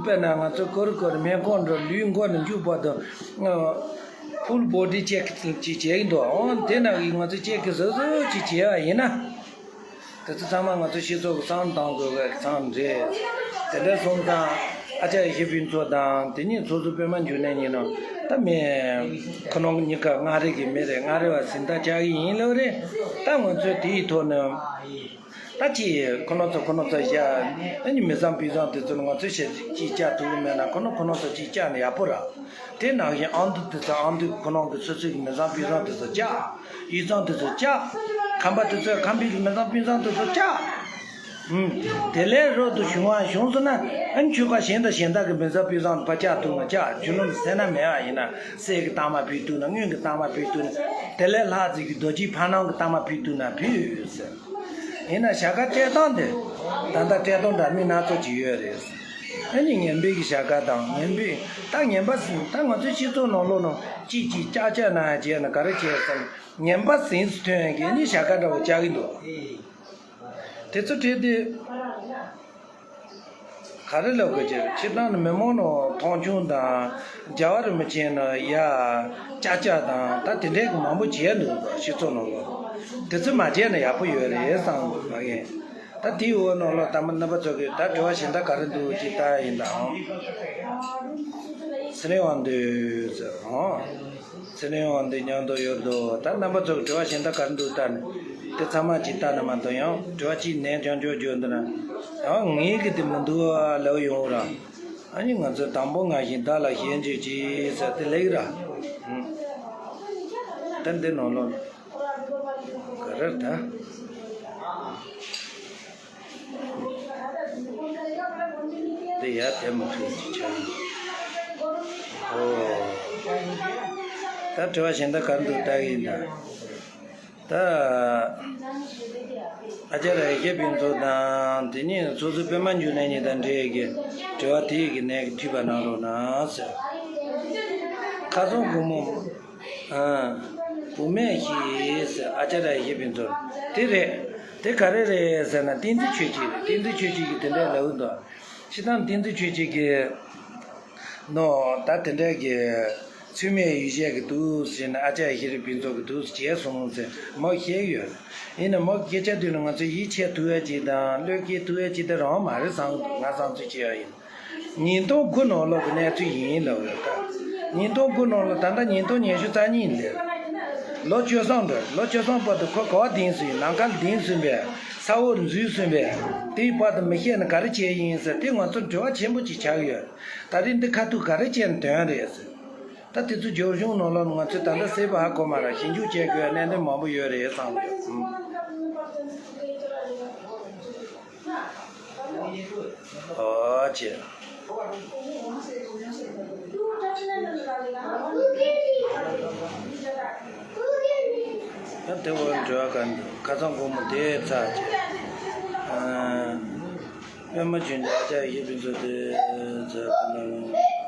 དཔེར་ན་ང་ཚོ་ཀོ་རི་ཀོ་རི་སྨན་ཁང་འགྲོ་ལུས་མགོ་ནས་མཇུག་བར་དུ་ ཕུལ་བོ་ཌི་ཅེག་ཅིག་བྱས་ཀྱི་འདུག་འོ་དེ་ནང་གི་ང་ཚོ་ཅེག་གི་བཟོ་བཟོ་ཅིག་བྱས་པ་ཡིན་ན། དེ་ཚོ་ཚང་མ་ང་ཚོ་སྤྱི་ཚོགས་ཀྱི་བསམ་བློ་གཏོང་དགོས་པའི་ཚང་རེད། དེ་འདྲ་སོང་ཙང་ཨ་ཅག་ཡེ་ཤེས་ཕུན་ཚོགས་དང་དེ་གཉིས་སོ་སོ་པད་མ་འབྱུང་གནས་གཉིས་ནང་ད་མེད། ཁོ་རང་གཉིས་ཀ་མངའ་རིས་ཀྱི་མི་རེད། མངའ་རིས་པ་ཟིན་ཐག་བཅད་ཀྱི་ཡིན་ལབ་རེད། ད་ང་ཚོས་དེའི་ཐོག་ནས། ད་ཅི་ཁོ་ན་ཚོ་ཁོ་ན་ཚོ་བཞག་ཨ་ནི་མི་བཟང་སྤུན་བཟང་དེ་ཚོ་ང་ཚོས་ཞེ་ཅིག་བཅག་ཐུབ་ཀྱི་མེད་ན་ཁོ་ན་ཁོ་ན་ཚོ་ཅིག་བཅག་ན་ཡག་པོ་ར། དེ་ནང་བཞིན་ཨ་མདོ་དེ་ཚོ་ཨ་མདོ་ཁོ་ན་གི་སོ་སོའི་གི་མི་བཟང་སྤུན་བཟང་དེ་ཚོ་བཅག་ཡུལ་ཚང་དེ་ཚོ་བཅག་ཁམས་པ་དེ་ཚོས་ཁམས་པའི་གི་མི་བཟང་སྤུན་བཟང་དེ་ཚོ་བཅག་ཨུམ། དེ་ལས་རོ་དུ་བྱུང་བ་བྱུང་སོང་ན་ཨ་ནི་ཆོལ་ཁ་གཞན་དང་གཞན་དག་གི་མི་བཟང་སྤུན་བཟང་ཕར་བཅག་ཐུབ་ན་བཅག་རྒྱུ་ནོར་སེར་སྣ་མེད་པ་ཡིན་ན་གསེར་གི་རྟགས་མ་ཕུལ་ཐུབ་ན་དངུལ་གི་རྟགས་མ་ཕུལ་ཐུབ་ན་དེ་ལས་ལྷག་ཙིག་གི་རྡོ་རྗེ་ཕ་ནང་གི་རྟགས་མ་ཕུལ་ཐུབ་ན་ཕུལ་ཟེར། ཡིན་ན་བྱ་དགའ་སྤྲད་སྟངས་དེ་ད་ལྟ་སྤྲད་སྟངས་འདྲ་མིན་སྣ་ཚོགས་ཅིག་ཡོད་རེད། ཨ་ནི་ངན་པའི་གི་བྱ་དགའ་དང་ངན་པའི་ད་ངན་པ་ཟིན་ད་ང་ཚོའི་སྤྱི་ཚོགས་ནང་ལོགས་ནང་ཅིག་ཅིག་ཅག་ཅག་ན་བྱས་ན་ག་རེ་བྱས་ཟེར་ན་ངན་པ་ཟིན་སུ་ཐོན་ཡང་གི་ཨ་ནི་བྱ་དགའ་འདྲ་བོ་བཅག་གི་འདུག་དེ་ཚོ་བྲིས་ཏེ། ག་རེ་ལབ་དགོས་ཀྱི་རེད། སྤྱིར་བཏང་ནི་མི་མང་ནང་མཐོང་ཆུང་དང་རྒྱལ་བ་རིན་པོ་ཆེ་ནང་ཡ་ཅག་ཅག་དང་ད་དེ་འདྲའི་གི་མང་པོ་བྱས་འདུག་སྤྱི་ཚོགས་ནང་ལ། དེ་ཚོ་མ་བྱས་ན་ཡག་པོ་ཡོད་རེད་བསམ་འདུག་ང་གིས། ད་དེའི་འོག་ནང་ལ་ད་མ་རྣམ་པ་ཚོ་གིས་ད་དྲི་བ་གཞན་དག་ག་རེ་འདུག་ཅེས་ལྟ་ཡིན་དང་། ཚེ་རིང་དབང་འདུས་ཟེར་ཨང་། ཚེ་རིང་དབང་འདུས་མཉམ་དུ་ཡོད་དོ། ད་རྣམ་པ་ཚོ་གི་དྲི་བ་གཞན་དག་ག་རེ་འདུག་ལྟ་ནས་དེ་ཚང་མ་ཅིག་ལྟ་ན་མ་གཏོགས་ཡང་དྲི་བ་གཅིག་ནན་ཅང་ཅོ་བརྗོད་འདུག་ན་ཡང་ངེད་ཀྱི་དེ་མི་འདུག་ལབ་ཡོང་ར། ཨ་ནི་ང་ཚོས་དང་པོ་ང་བཞིན་བདག་ལ་ཞེན་བརྗོད་ཅིག་ཟེར་དེ་ལེགས་ར། ད་འདི་ནང་ལོགས་ག་རེ་ད། འདི་ཡར་དེ་མ་ཐུབ་ཀྱི་ཆ་ཡིན། ཨོ། ད་དྲི་བ་གཞན་དག་ག་རེ་འདུག་ལྟ་གི་ཡིན་ད། ད། ཨ་ཅག་ར་ཡེ་ཤེས་ཕུན་ཚོགས་དང་དེ་ནས་སོ་སོའི་པད་མ་འབྱུང་གནས་གཉིས་དང་འབྲེལ་གྱི་དྲི་བ་དེ་ཡི་གི་ནས་ཀྱི་འཐུས་པ་གནང་རོགས་གནང་ཟེར། ཁ་སང་དགོང་མོ། ཨ། བུད་མེད་ཞིག་ཟེར་ཨ་ཅག་ར་ཡེ་ཤེས་ཕུན་ཚོགས་དེ་རེད། དེ་ག་རེ་རེད་ཟེར་ན་བསྟན་འཛིན་ཆོས་སྐྱིད་རེད། བསྟན་འཛིན་ཆོས་སྐྱིད་ཀྱིས་དེ་འདྲ་ལབ་འདུག་སྤྱིར་བཏང་བསྟན་འཛིན་ཆོས་སྐྱིད་ཀྱིས་ནོ་ད་དེ་འདྲ་གི་ཚུལ་མིན་ཡིད་བཞིན་གྱི་འདུག་ཟེར་ན་ཨ་ཅག་ཡེ་ཤེས་རིག་ཕུན་ཚོགས་ཀྱི་འདུག་བྱས་སོང་ཟེར་མོ་བཤད་ཡོད། ཡིན་ན་མོ་སྐད་ཆ་དུས་ལ་ང་ཚོས་ཡིད་ཆེས་ཐུབ་ཡ་ཅིག་དང་བློས་འགེལ་ཐུབ་ཡ་ཅིག་དེ་རང་མ་རེད་བསམ་ང་བསམ་ཚུལ་བྱེད་ཡ་ཡིན། ཉིས་སྟོང་དགུ་ནང་ལོགས་ཀྱི་གནས་ཚུལ་ཡིན་ལབ་ཡོད་ད། ཉིས་སྟོང་དགུ་ནང་ལོགས་ད་ལྟ་ཉིས་སྟོང་ཉི་ཤུ་རྩ་གཉིས་ལས། ལོ་བཅུ་གསུམ་འགྲོ་ལོ་བཅུ་གསུམ་བར་དུ་ཁོ་ག་བ་གདན་ཟིན་ནམ་མཁའ་ལ་གདན་ཟིན་པས་ས་འོག་འཛུལ་ཟིན་པས་དེའི་བར་དུ་མི་ཤེས་ན་ག་རེ་བྱས་ཡིན་ཟེར་དེ་ང་ཚོར་འབྲེལ་བ་ཆེན་པོ་ཅིག་ཆགས་ཡོད། ད་རེས་འདི་ཁ་ཐུག་ག་རེ་བྱས་ན་དོན་རེད་ཟེར། ད་དེ་ཚོ་རྒྱབ་ལྗོངས་ནང་ལ་ང་ཚོས་ད་ལྟ་གསལ་པོ་ཧ་གོ་མ་རེད། ཞིབ་འཇུག་བྱེད་དགོས་གནད་དོན་མང་པོ་ཡོད་རེད་བསམ་གི་ཡོད། ཨོ་ཅེ། ད་དེ་བོ་འབྲེལ་བ་ག་འདུག་ཁ་སང་དགོང་མོ་དེ་ཚར་ཅེ། ཨ། པད་མ་ཆོས་འབྱུང་ཨ་ཅག་ཡེ་ཤེས་ཕུན་ཚོགས་དེ་ཚར་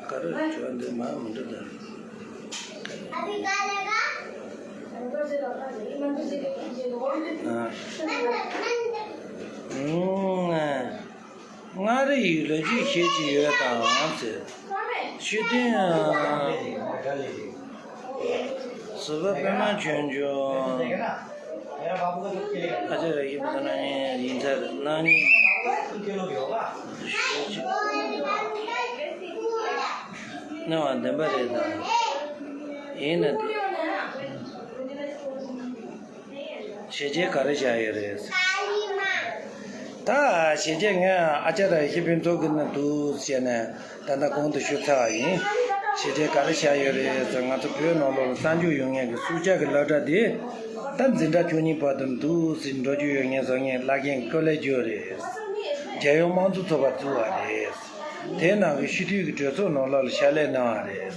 ག་རེ་འབྲེལ་བ་འདི་མ་མི་འདྲ་ད། མངའ་རིས་ཡིག་ལ་རྒྱུས་ཤེས་ཀྱི་ཡོད་དམ་ཟེར། ཤེས་ལྡན་ཟུར་པ་པད་མ་ཆོས་འབྱུང་། ཨ་ཅག་ར་ཡིན་པ་ན་ཡིན་ཚར་གནང་ཉིན། གནང་བ་བདེན་པ་རེད་དམ། ཡིན་ན་དེ། ཞལ་ཆད་ག་རེ་བཞག་ཡོད་རེད། ད་ཞལ་ཆད་ངས་ཨ་ཅག་ར་ཡེ་ཤེས་ཕུན་ཚོགས་ཀྱི་ནང་འདུག་ཟེར་ནས་ད་ལྟ་གོང་དུ་ཞུ་ཚར་བ་ཡིན། ཞལ་ཆད་ག་རེ་བཞག་ཡོད་རེད་ཟེར་ང་ཚོ་བོད་ནང་ལོགས་ལ་གསར་འཇུག་ཡོད་མཁན་གྱི་སྲོག་ཆགས་ཀྱི་སློབ་གྲྭ་དེ་ད་འཛིན་གྲྭ་བཅུ་གཉིས་བར་དུ་འདུག་ཟེར་འགྲོ་རྒྱུ་ཡོད་མཁན་བཟོ་མཁན་བླ་རྒན་ཀོ་ལེ་ཇོ་རེད། རྒྱལ་ཡོངས་དམངས་གཙོ་ཚོགས་པ་བཙུགས་པ་རེད། དེའི་ནང་གི་སྤྱི་འཐུས་ཀྱི་གྲོས་ཚོགས་ནང་ལོགས་ལ་ཕྱག་ལས་གནང་བ་རེད།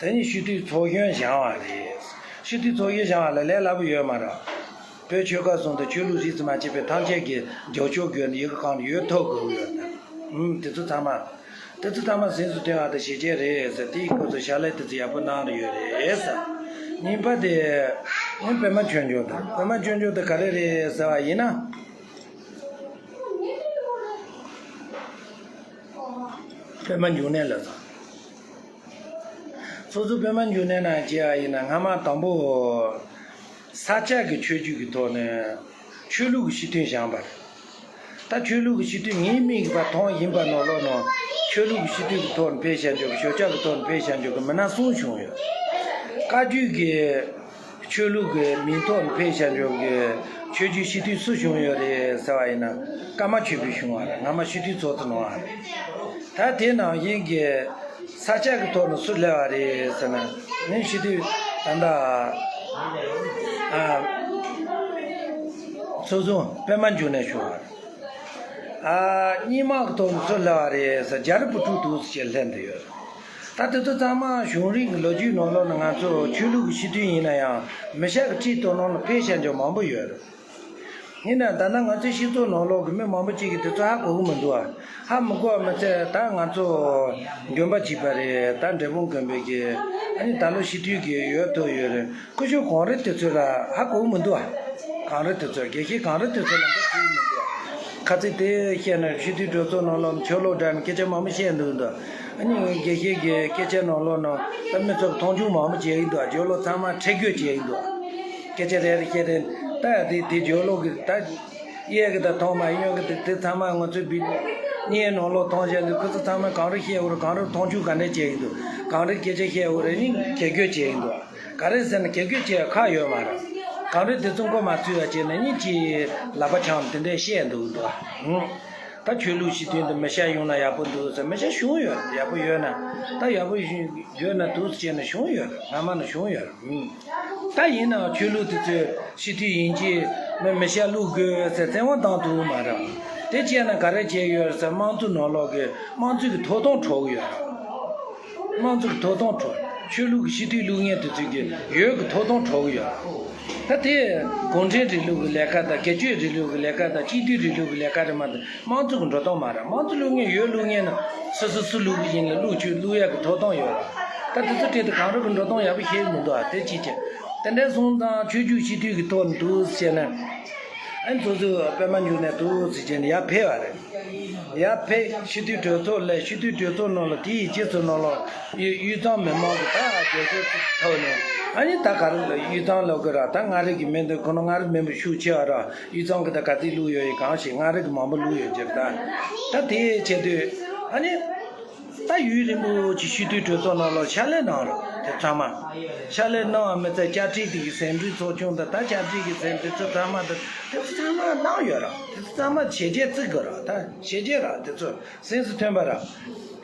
དེ་ནས་སྤྱི་འཐུས་ཚོགས་གཞོན་བཞེངས་པ་རེད། སྤྱི་འཐུས་ཚོགས་གཞོན་བཞེངས་པ་ལ་ལས་སླ་པོ་ཡོད་མ་རེད། བོད་ཆོལ་ཁ་གསུམ་དང་ཆོས་ལུགས་རིས་སུ་མ་ཆད་པའི་ཐམས་ཅད་ཀྱི་རྒྱབ་སྐྱོར་དགོས་ནས་ཡི་གེ་གང་ཡོད་ཐོབ་དགོས་ཡོད། ཨུམ་དེ་ཚོ་ཚང་མ། དེ་ཚོ་ཚང་མ་གཟེངས་སུ་ཐོན་པ་དང་ཞལ་ཆད་རེད་ཟེར་དེའི་སྐོར་དུ་ཕྱག་ལས་དེ་ཚོ་ཡག་པོ་གནང་རེ་ཡོད་རེད་ཟེར། གཉིས་པ་དེ། ཨུམ་པད་མ་ཆོས་འབྱུང་དང་པད་མ་ཆོས་འབྱུང་དེ་ག་རེ་རེད་ཟེར་བ་ཡིན་ན། པད་མ་འབྱུང་གནས་ལ་ཟེར། སོ་སོ་པད་མ་འབྱུང་གནས་ནང་བྱས་པ་ཡིན་ན། སྔ་མ་དང་པོ་ས་སྐྱ་གི་ཆོས་བརྒྱུད་ཀྱི་ཐོག་ནས་ཆོས་ལུགས་ཀྱི་སྤྱི་འཐུས་བཞེངས་པ་རེད། ད་ཆོས་ལུགས་ཀྱི་སྤྱི་འཐུས་ངའི་མིག་གིས་ཕར་མཐོང་བཞིན་པ་ནང་ལོགས་ནང་ཆོས་ལུགས་ཀྱི་སྤྱི་འཐུས་ཀྱི་ཐོག་ནས་ཕེབས་བཞག་འཇོག་གི། ཞབས་བཀྱག་གི་ཐོག་ནས་ཕེབས་བཞག་འཇོག་གི་མི་སྣ་གསུམ་བྱུང་ཡོད། བཀའ་བརྒྱུད་ཀྱི་ཆོས་ལུགས་ཀྱི་མིང་ཐོག་ནས་ཕེབས་བཞག་འཇོག་གི་ཆོས་བརྒྱུད་སྤྱི་འཐུས་སུ་བྱུང་ཡོད་རེད་ཟེར་བ་ཡིན་ན། ཀརྨ་ཆོས་འཕེལ་བྱུང་བ་རེད། སྔ་མ་སྤྱི་འཐུས་ཚོགས་གཙོ་གནང་བ་རེད། ད་དེ་ནང་བཞིན་གྱི་ས་སྐྱ་གི་ཐོག་ནས་སུ་སླེབས་པ་རེད་ཟེར་ན། ངའི་སྤྱི་འཐུས་ད་ལྟ་ཨ་ཚོགས་གཙོ་པད་མ་འབྱུང་གནས་བྱུང་བ་རེད། ཨ་རྙིང་མ་གི་ཐོག་ནས་སུ་སླེབས་པ་རེད་ཟེར། རྒྱ་རི་བུ་ཕྲུག་འདུག་ཟེར་བྱས་སླེབས་བསྡད་ཡོད། ད་དེ་ཚོ་ཚང་མ་གཞུང་རིང་གི་ལོ་རྒྱུས་ནང་ལོགས་ནས་ང་ཚོ་ཆོས་ལུགས་ཀྱི་སྤྱི་འཐུས་ཡིན་ན་ཡང་མི་ཤ་གི་ཁྲིད་གཏོང་ནང་ལ་ཕེབས་བཞག་འཇོག་མང་པོ་ཡོད་རེད། ཡིན་ན་ད་ལྟ་ང་ཚོའི་སྤྱི་ཚོགས་ནང་ལོགས་ཀྱི་མི་མང་པོ་ཅིག་གིས་དེ་ཚོ་ཧ་གོ་གི་མི་འདུག་ཨ། ཧ་མི་གོ་བ་མི་ཚད། ད་ང་ཚོ་དགོན་པ་གཅིག་པ་རེད། ད་འབྲས་སྤུངས་དགོན་པའི་གི་ཨ་ནི་ད་ལོ་སྤྱི་འཐུས་ཀྱི་འོས་ཐོབ་ཡོད་རེད། སྐུ་ཞབས་གངས་རི་དེ་ཚོ་ལ་ཧ་གོ་གི་མི་འདུག་ཨ། གངས་རི་དེ་ཚོ། དགེ་བཤེས་གངས་རི་དེ་ཚོ་ལ་འདི་ཐུག་གི་མི་འདུག་ཨ། ཁ་ཚིག་དེ་བཤད་ན་སྤྱི་འཐུས་གྲོས་ཚོགས་ནང་ལོགས་ཆོས་ལུགས་འདྲ་ནས་སྐད་ཆ་མང་པོ་བཤད་འདུག་འདུག་ཨ་ནི་དགེ་བཤེས་ཀྱི་སྐད་ཆ་ནང་ལོགས་ནང་ད་མི་ཚོ་མཐོང་ཆུང་མང་པོ་བྱེད་ཀྱི་འདུག་ཨ། སྦྱོར་ཀློག་ཚང་མ་ཁྲེལ་དགོད་བྱེད་ཀྱི་འདུག་ཨ། སྐད་ཆ་རེ་རེ་བཤད་དེ། ད་ཡ་དེ་དེ་སྦྱོར་ཀློག་གི་ད་གཡས་ཀྱི་ད་མཐོང་མ་གཡོན་གྱི་དེ་དེ་ཚང་མ་ང་ཚོའི་བི་བརྙན་ནང་ལོགས་མཐོང་བྱས་འདུག་ཁོ་ཚོ་ཚང་མ་གངས་རི་བཤད་འོ་རེད། གངས་རི་མཐོང་ཆུང་ག་འདྲ་བྱེད་ཀྱི་འདུག་གངས་རི་སྐད་ཆ་བཤད་འོ་རེད། ནི་ཁྲེལ་དགོད་བྱེད་ཀྱི་འདུག་ག་རེ་ཟེར་ན་ཁྲེལ་དགོད་བྱེད་ཡ་ཁག་ཡོད་མ་རེད། གངས་རི་དེ་ཚོ་མགོ་མ་ཚོས་པ་བྱས་ན་ནི་ཅིག་ལག་པ་འཆང་དེ་འདྲས་བཤད་འདུག་འདུག་ད་ཆོས་ལུགས་སྤྱི་འཐུས་འདི་མི་ཤ་ཡོང་ན་ཡག་པོ་འདུག་ཟེར། མི་ཤ་བྱུང་ཡོད། ཡག་པོ་ཡོད་ན་ད་ཡག་པོ་ཡོད་ན་འདུག་ཟེར་ན་བྱུང་ཡོད། སྔ་མ་ནས་བྱུང་ཡོད། ད་ཡིན་ནའང་ཆོས་ལུགས་དེ་ཚོའི་སྤྱི་འཐུས་ཡིན་གྱི་མི་མི་ཤ་བླུག་དགོས་ཟེར་བཙན་དབང་བཏང་ཐུབ་མ་རེད། དེ་བྱས་ན་ག་རེ་བྱས་ཡོད་ཟེར། དམངས་གཙོ་ནང་ལོགས་ཀྱི་དམངས་གཙོ་གི་ཐོབ་ཐང་འཕྲོག་གི་ཡོད། དམངས་གཙོ་གི་ཐོབ་ཐང་འཕྲོག་ཆོས་ལུགས་ཀྱི་སྤྱི་འཐུས་བླུག་མཁན་དེ་ཚོ་གི་འོས་ཀྱི་ཐོབ་ཐང་འཕྲོག་གི་ཡོད། ད་དེ་གུང་ཁྲན་རིང་ལུགས་ཀྱི་ལས་ཀ་དང་། སྒེར་གཅོད་རིང་ལུགས་ཀྱི་ལས་ཀ་དང་། སྤྱི་འཐུས་རིང་ལུགས་ཀྱི་ལས་ཀ་རེད་མ་གཏོགས་དམངས་གཙོ་གི་འགྲོ་སྟངས་མ་རེད། དམངས་གཙོ་བླུག་མཁན་འོས་བླུག་མཁན་ནི་སོ་སོ་སུ་བླུག་གི་ཡིན་ལ་བླུག་ཆོག་བླུག་ཡག་གི་ཐོབ་ཐང་ཡོད་རེད། ད་དེ་ཚོ་ཁྲིད་དེ་གང་རུང་གི་འགྲོ་སྟངས་ཡག་པོ་ཤེས་ཀྱི་མི་འདུག་ཨ། དེ་གཅིག་བྱས། དེ་འདྲ་སོང་ཙང་ཆོས་བརྒྱུད་སྤྱི་འཐུས་ཀྱི་ཐོག་ནས་འདུག་ཟེར་ན། ཨ་ནི་ཚོགས་གཙོ་པད་མ་འབྱུང་གནས་འདུག་ཟེར་བྱས་ནས་ཡར་ཕེབས་པ་རེད། ཡར་ཕེབས། སྤྱི་འཐུས་གྲོས་ཚོགས་སླེབས། སྤྱི་འཐུས་གྲོས་ཚོགས་ནང་ལ་དེ་ཡི་རྗེས་སུ་ནང་ལ་དབུས་དབུས་གཙང་མི་མང་གི་ད་རྒྱབ་སྐྱོར་ཐོབ་ནས། ཨ་ནི་ད་ག་རེ་དབུས་གཙང་ལབ་དགོས་ར། ད་མངའ་རིས་ཀྱི་མི་འདི་ཁོ་ན་མངའ་རིས་མི་འབོར་ཤུགས་ཆེ་བ་ར། དབུས་གཙང་གི་ད་ག་ཚོད་བླུགས་ཡོད་ཡིན་གང་ཤེས། མངའ་རིས་ཀྱི་མང་པོ་བླུགས་ཡོད་ཅེས། ད་ད་དེ་བྱེད་དུས་ཨ་ནི། ད་ཡུན་རིང་པོ་ཅིག་སྤྱི་འཐུས་གྲོས་ཚོགས་ནང་ལ་ཕྱག་ལས་གནང་རོགས། དེ་ཚང་མ་ཕྱག་ལས་གནང་བ་མི་ཚད། བཅའ་ཁྲིམས་དེ་གི་ཟིན་བྲིས་ཚོགས་ཆུང་དང་། ད་བཅའ་ཁྲིམས་ཀྱི་ཟིན་བྲིས་ཚོ་ཚང་མ་དང་། དེ་ཚོ་ཚང་མ་གནང་ཡོད་ར། དེ་ཚོ་ཚང་མ་བྱས་རྗེས་བརྩི་དགོས་ར། ད་བྱས་རྗེས་ར་དེ་ཚོ་སེམས་སུ་ཐོན་པ་ར།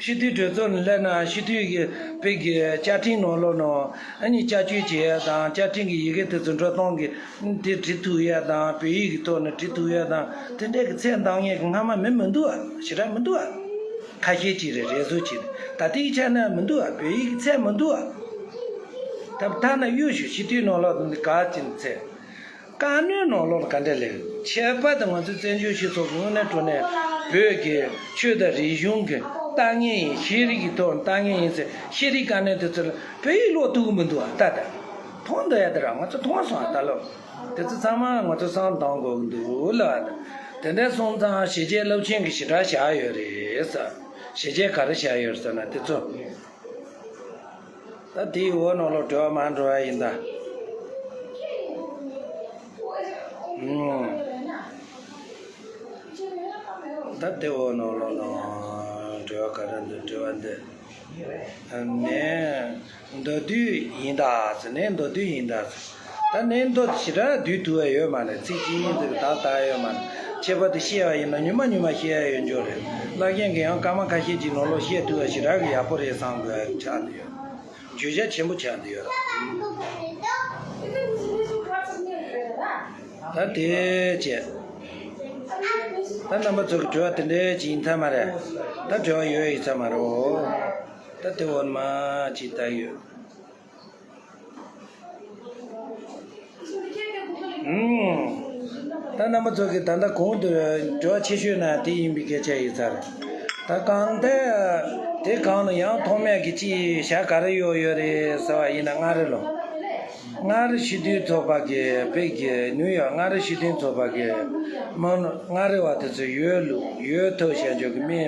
སྤྱི་འཐུས་གྲོས་ཚོགས་ནས་སླེབས་ན་སྤྱི་འཐུས་ཀྱི་བོད་ཀྱི་བཅའ་ཁྲིམས་ནང་ལོགས་ནང་ཨ་ནི་བསྐྱར་བཅོས་བྱེད་ཡ་དང་། བཅའ་ཁྲིམས་ཀྱི་ཡི་གེ་དེ་ཚོ་འགྲོ་སྟངས་ཀྱི་དེ་འབྲི་ཐུབ་ཡ་དང་། བོད་ཡིག་གི་ཐོག་ནས་འབྲི་ཐུབ་ཡ་དང་། དེ་འདྲའི་གི་ཚད་འདང་ངེས་ཀྱི་སྔ་མ་མི་མི་འདུག་ཨ། ཞེ་དྲག་མི་འདུག་ཨ། ཁ་ཤས་ཅིག་རེད། རེ་ཟུང་ཅིག་རེད། ད་ལྟའི་ཆ་ནས་མི་འདུག་ཨ། བོད་ཡིག་གི་ཚད་མི་འདུག་ཨ། ད་ཐ་ན་གཡུ་ཞུ་སྤྱི་འཐུས་ནང་ལོགས་དེ་འདི་ག་ཅིག་ཚད། བཀའ་མོལ་ནང་ལོགས་ལ་ག་འདྲ་ལེགས། ཁྱད་པར་དུ་ང་ཚོའི་བཙན་བྱོལ་སྤྱི་ཚོགས་ཀྱི་དངོས་གནས་དྲང་གནས་བོད་ཀྱི་ཆོས་དང་རིག་གཞུང་གི་ལྟ་ངན་ཡིན། ཤེས་རིག་གི་ཐོག་ལྟ་ངན་ཡིན་ཟེར། ཤེས་རིག་དཀའ་གནད་དེ་ཚོ་ལ་བོད་ཡིག་ཀློག་ཐུབ་ཀྱི་མི་འདུག་ཨ། ད་ལྟ་མཐོང་འདོད་ཡ་དེ་ར་ང་ཚོ་མཐོང་སོང་ཨ། ད་ལོ་དེ་ཚོ་ཚང་མ་ང་ཚོ་བསམ་བློ་གཏོང་དགོས་ཀྱི་འདུག་ལ། དེ་འདྲ་སོང་ཙང་ཞི་རྒྱས་རླབས་ཆེན་གྱི་ཞེ་དྲག་བཞག་ཡོད་རེད་ཟེར། ཞི་རྒྱས་ག་རེ་བཞག་ཡོད་རེད་ཟེར་ན་དེ་ཚོ། ད་དེའི་འོག་ནང་ལོགས་འགྲོ་བ་མར་འགྲོ་བ་ཡིན་ད། ཨུམ། ད་དེ་འོག་ནང་ལོགས་ནང་འགྲོ་བ་ག་རེ་འདུག་འགྲོ་བ་འདི། ནས་མདོར་བསྡུས་ཡིན་ད་ཟེར། ནས་མདོར་བསྡུས་ཡིན་ད་ཟེར། ད་ནས་མདོར་ཞེ་དྲག་བསྡུས་ཐུབ་པ་ཡོད་མ་རེད། ཚིག་གཅིག་གཉིས་ཙམ་གྱིས་ད་ལྟ་ཡོད་མ་རེད། ཁྱད་པར་དུ་བཤད་པ་ཡིན་ན་ཉུང་མ་ཉུང་མ་བཤད་ཡ་ཡོད་འགྱོ་རེད། བླ་རྒན་གྱིས་ཡང་སྐར་མ་ཁ་ཤས་ཀྱི་ནང་ལོགས་བཤད་ཐུབ་པ་ཞེ་དྲག་གི་ཡག་པོ་རེད་བསམ་དགོས་ཆགས་བསྡད་ཡོད། བརྗོད་བྱ་ཆེན་པོ་ཆགས་བསྡད་ཡོད། ད་དེ་བྱས། ད་རྣམ་པ་ཚོ་གི་དྲི་བ་དེ་འདྲའི་ཅིག་ཡིན་ཚར་མ་རེད། ད་དྲི་བ་ཡོད་ཡིན་ཚར་མ་རེད། ད་དེ་འོ་མ་ཅིག་ལྟ་ཡོད། ཨུམ། ད་རྣམ་པ་ཚོ་གིས་ད་ལྟ་གོང་དུ་དྲི་བ་ཆེ་ཤོས་ན་དེ་ཡིན་པའི་སྐད་ཆ་ཡིན་ཚར། ད་གང་ལྟར་དེ་གང་ལ་ཡང་ཐོག་མེད་ཀྱི་ཅིག་ཞག་ག་རེ་ཡོད་ཡོད་རེད་ཟེར་བ་ཡིན་ན། མངའ་རིས་ལོ། མངའ་རིས་སྤྱི་འཐུས་ཚོགས་པ་གི་བོད་ཀྱི་ནིའུ་ཡོག་མངའ་རིས་སྤྱི་མཐུན་ཚོགས་པ་གི་མི་མངའ་རིས་པ་དེ་ཚོ་ཡོད་ལུགས་ཡོད་ཐུབ་བྱ་རྒྱུ་གི་མི་